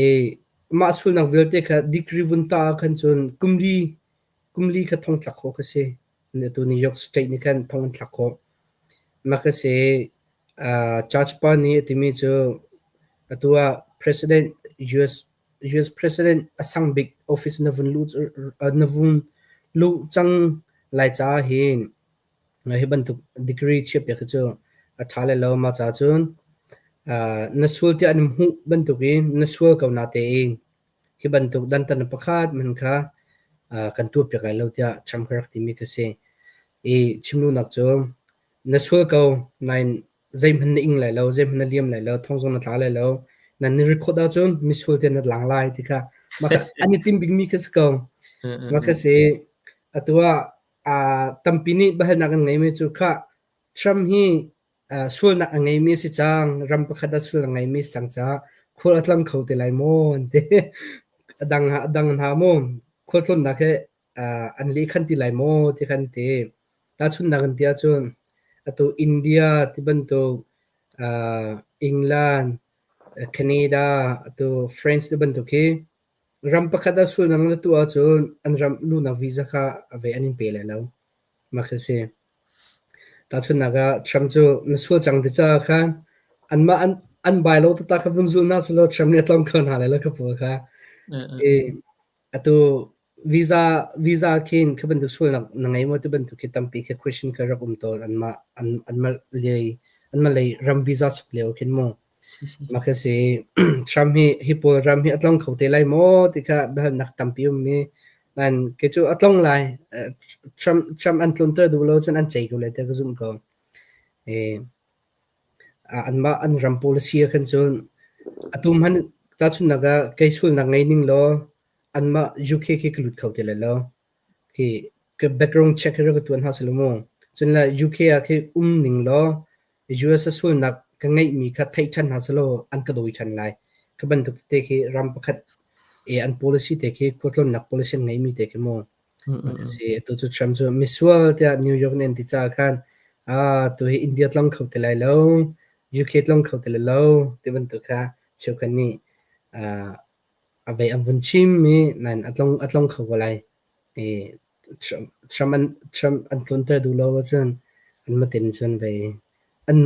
I mah sualnak vialte kha degree vun ta ah khan cun kumli kha thong thlak khawh kha si. Atu New York State nih khan thong an thlak khawh. Mah kha si. Judge pa nih a timi cu atu ah president US US President a sang bik office na vun luh na vun luh cang lai caah hin hi bantuk degree chiahpiak hi cu a ṭha lai lo. Mah caah cun na sual tiah an hmuh bantukin na sual ko natein hi bantuk dantatnak pakhat hmanh kha kan tuahpiak lai lo tiah Trump ka rak timi ka si. I chim duhnak cu na sual ko nain zeihmanh na ing lai lo, zeihmanh na liam lai lo, thong zong na tla lai lo. Nan ni record ahcun misual te na lang lai ti kha mah kha an i tim bikmi kha si ko. Mah kha si atu ah tampi nih biahalnak an ngeimi cu khah Trump hi sualnak a ngeimi a si cang, ram pakhat ah sual a ngeimi a si cang caah khual a tlang kho te lai maw an ti. A dang a dang hna maw khualtlawnnak he an lehkhan ti lai maw ti kha an ti. Tahchunhnak in ti ahcun atu India ti bantuk England, Canada, atu France ti bantuk hi ram pakhat ah sualnak na tuah ahcun an ram luhnak visa kha a ve an in pe lai lo. Mah khi si. Tahchunhnak ah Trump cu na sual cang ti caah khan anmah an bai lo taktak kha vun zul hna sehlaw Trump nih a tlong kho hna lai lo kha pawl kha. I atu visa khin kha bantuk sualnak na ngei maw ti bantuk khi tampi khi question kha rak um tawn anmah an anmah lei anmah lei ram visa chuk lio khin mu. Mah khi si Trump hi hi pawl ram hi a tlong kho te lai maw ti kha biahalnak tampi um mi Nain kei cu a tlong lai. Trump an tlunter duh lo cun an cei ko lai tiah ka zumh ko. Anmah an ram policy ah khan cun atu hmanh tahchunhnak ah kei sulnak ngei ning law anmah UK khi ka lut kho ti lai lo. Khi ka background check hi rak ka tuan hna selaw mu. Cun le UK ah khi um ning law US a sulnak ka ngeihmi kha theih ṭhan hna selaw an ka dawi ṭhan lai. Kha bantuk tete khi ram pakhat i an policy te khi khualtlawnnak policy an ngeihmi te khi mu. Si atu cu Trump cu misual tiah New York nih an ti caah khan ah tu hi India tlong kho ti lai lo, UK tlong kho ti lai lo ti bantuk kha cheukhat nih a vei an vun chim i nain a tlong kho ko lai. I Trump an tlunter duh lo ahcun anmah tein cun vei an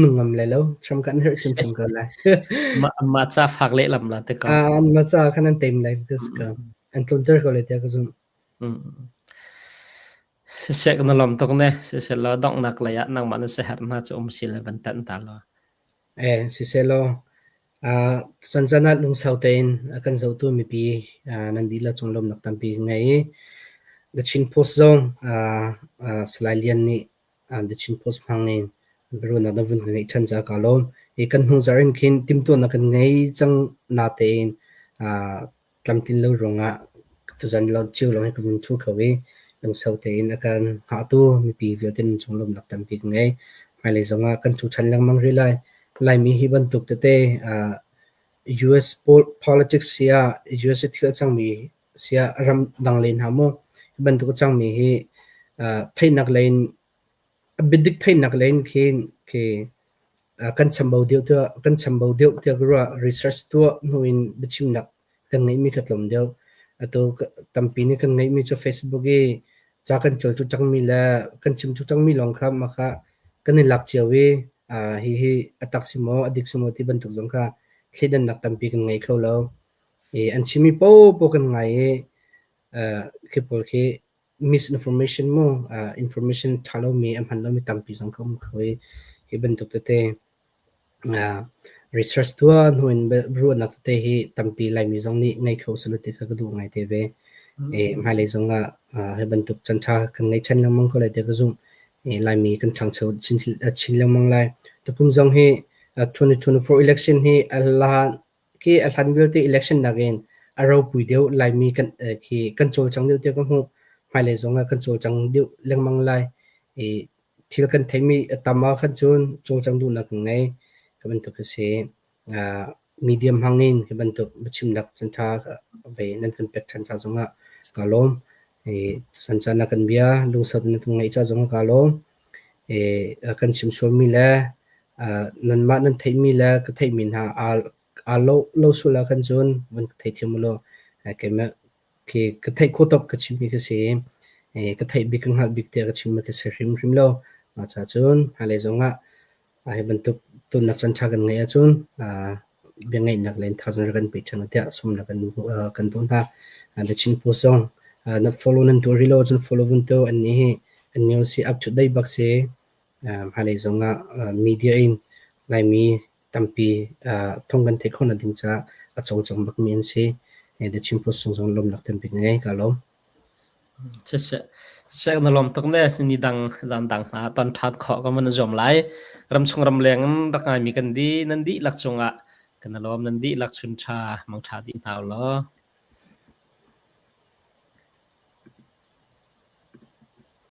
nung ngam lai lo. Trump kha an herh hrimhrim ko lai. Mah ca fak lehlam la te ko. Anmah ca khan an tem lai ka si ko. An tlunter ko lai tiah ka zumh. Siseh na lawm tuk ne. Siseh law donghnak lei ah nangmah na siaherh hna cu um si le van tanh ta law. Sisehlaw, cancan ah lungsau tein a kan zohtu mipi nan dihlak cung lawmhnak tampi ka ngei i The Chin Post zong Salai Lian nih The Chin Post hmang in biaruahnak na vun ka ngeih ṭhan caah kaa lawm. I kan hnuzarh in khin timhtuahnak kan ngei cang natein tlamtlin lo ruangah tuzan cio lawng hi ka vung ṭhu kho i lungsau tein a kan hngahtu mipi vialte nan cung lawmhnak tampi ka ngei. Hmailei zongah kan ṭhu ṭhan lengmang rih lai. Laimi hi bantuk tete US politics si ah US i thil a cangmi si ah ramdang lei hna mu hi bantuk a cangmi hi theihnak lei in a biadik theihnak lei in khin khi kan chambau deuh tiah kan chambau deuh tiah ka ruah. Research tuah hnu in biachimnak kan ngeihmi kha tlawm deuh. Atu tampi nih kan ngeihmi cu Facebook i ca kan ṭial cu cangmi le kan chim cu cangmi lawng kha mah kha kan i lak cio i hihi a tak si maw a dik si maw ti bantuk zong kha thleidannak tampi kan ngei kho lo. I an chimmi paohpaoh kan ngai i khi pawl khi misinformation mu information ṭha lomi a hman lomi tampi zong kha um kho i hi bantuk tete research tuah hnu in ruahnak tete hi tampi Laimi zong nih ngei kho selaw ti kha ka duh ngai te ve. Hmailei zong ah hi bantuk chan ṭha kan ngei ṭhan lengmang ko lai ti ka zumh. Laimi kan ṭhangcho chin lengmang lai. Tukum zong hi 2024 election hi a hlan khi a hlan vialte election nakin a ropui deuh Laimi kan khi kan cawlcang deuh tiah ka hmuh. Hmailei zong ah kan cawlcang deuh lengmang lai. I thil kan theihmi a tam ah khan cun cawlcang duhnak kan ngei. Ka bantuk a si. Media hmang in hi bantuk biachimnak canṭha ve nan kan pek ṭhan ca zongah kaa lawm. I tutan na kan bia lungsau na kan ngaih ca zongah kaa lawm. I kan chim sualmi le nanmah nan theihmi le ka theihmi hna aa lo sual ahkhan cun van ka theithiam u law keimah khi ka theih khawh tawk ka chimmi ka si i ka theih bik ka hngalh bik tiah ka chimmi ka si hrimhrim lo. Mah ca cun hmailei zongah hi bantuk tonnak caan ṭha kan ngeih ahcun. biangeihnak le thazaang rak kan pe ṭhan u tiah sawmnak kan kan duh hna. The Chin Post zong na follow nan tuah rih lo ahcun follow vun tuah an nih hi an news hi up to date bak si. Hmailei zong ah media in Laimi tampi thawng kan theih khawhnak ding caah a cawlcang bakmi an si. The Chin Post chung zong lawmnak tampi ka ngei. Ka lawm. Siseh, siseh na lawm tuk ne ni dang zan dang hna ton ṭhan khawh ka van zuam lai. Ramchung ramleng in rak ngaimi kan di nan dihlak cungah kan i lawm nan dihlak chun ṭha mangṭha dih hna u law.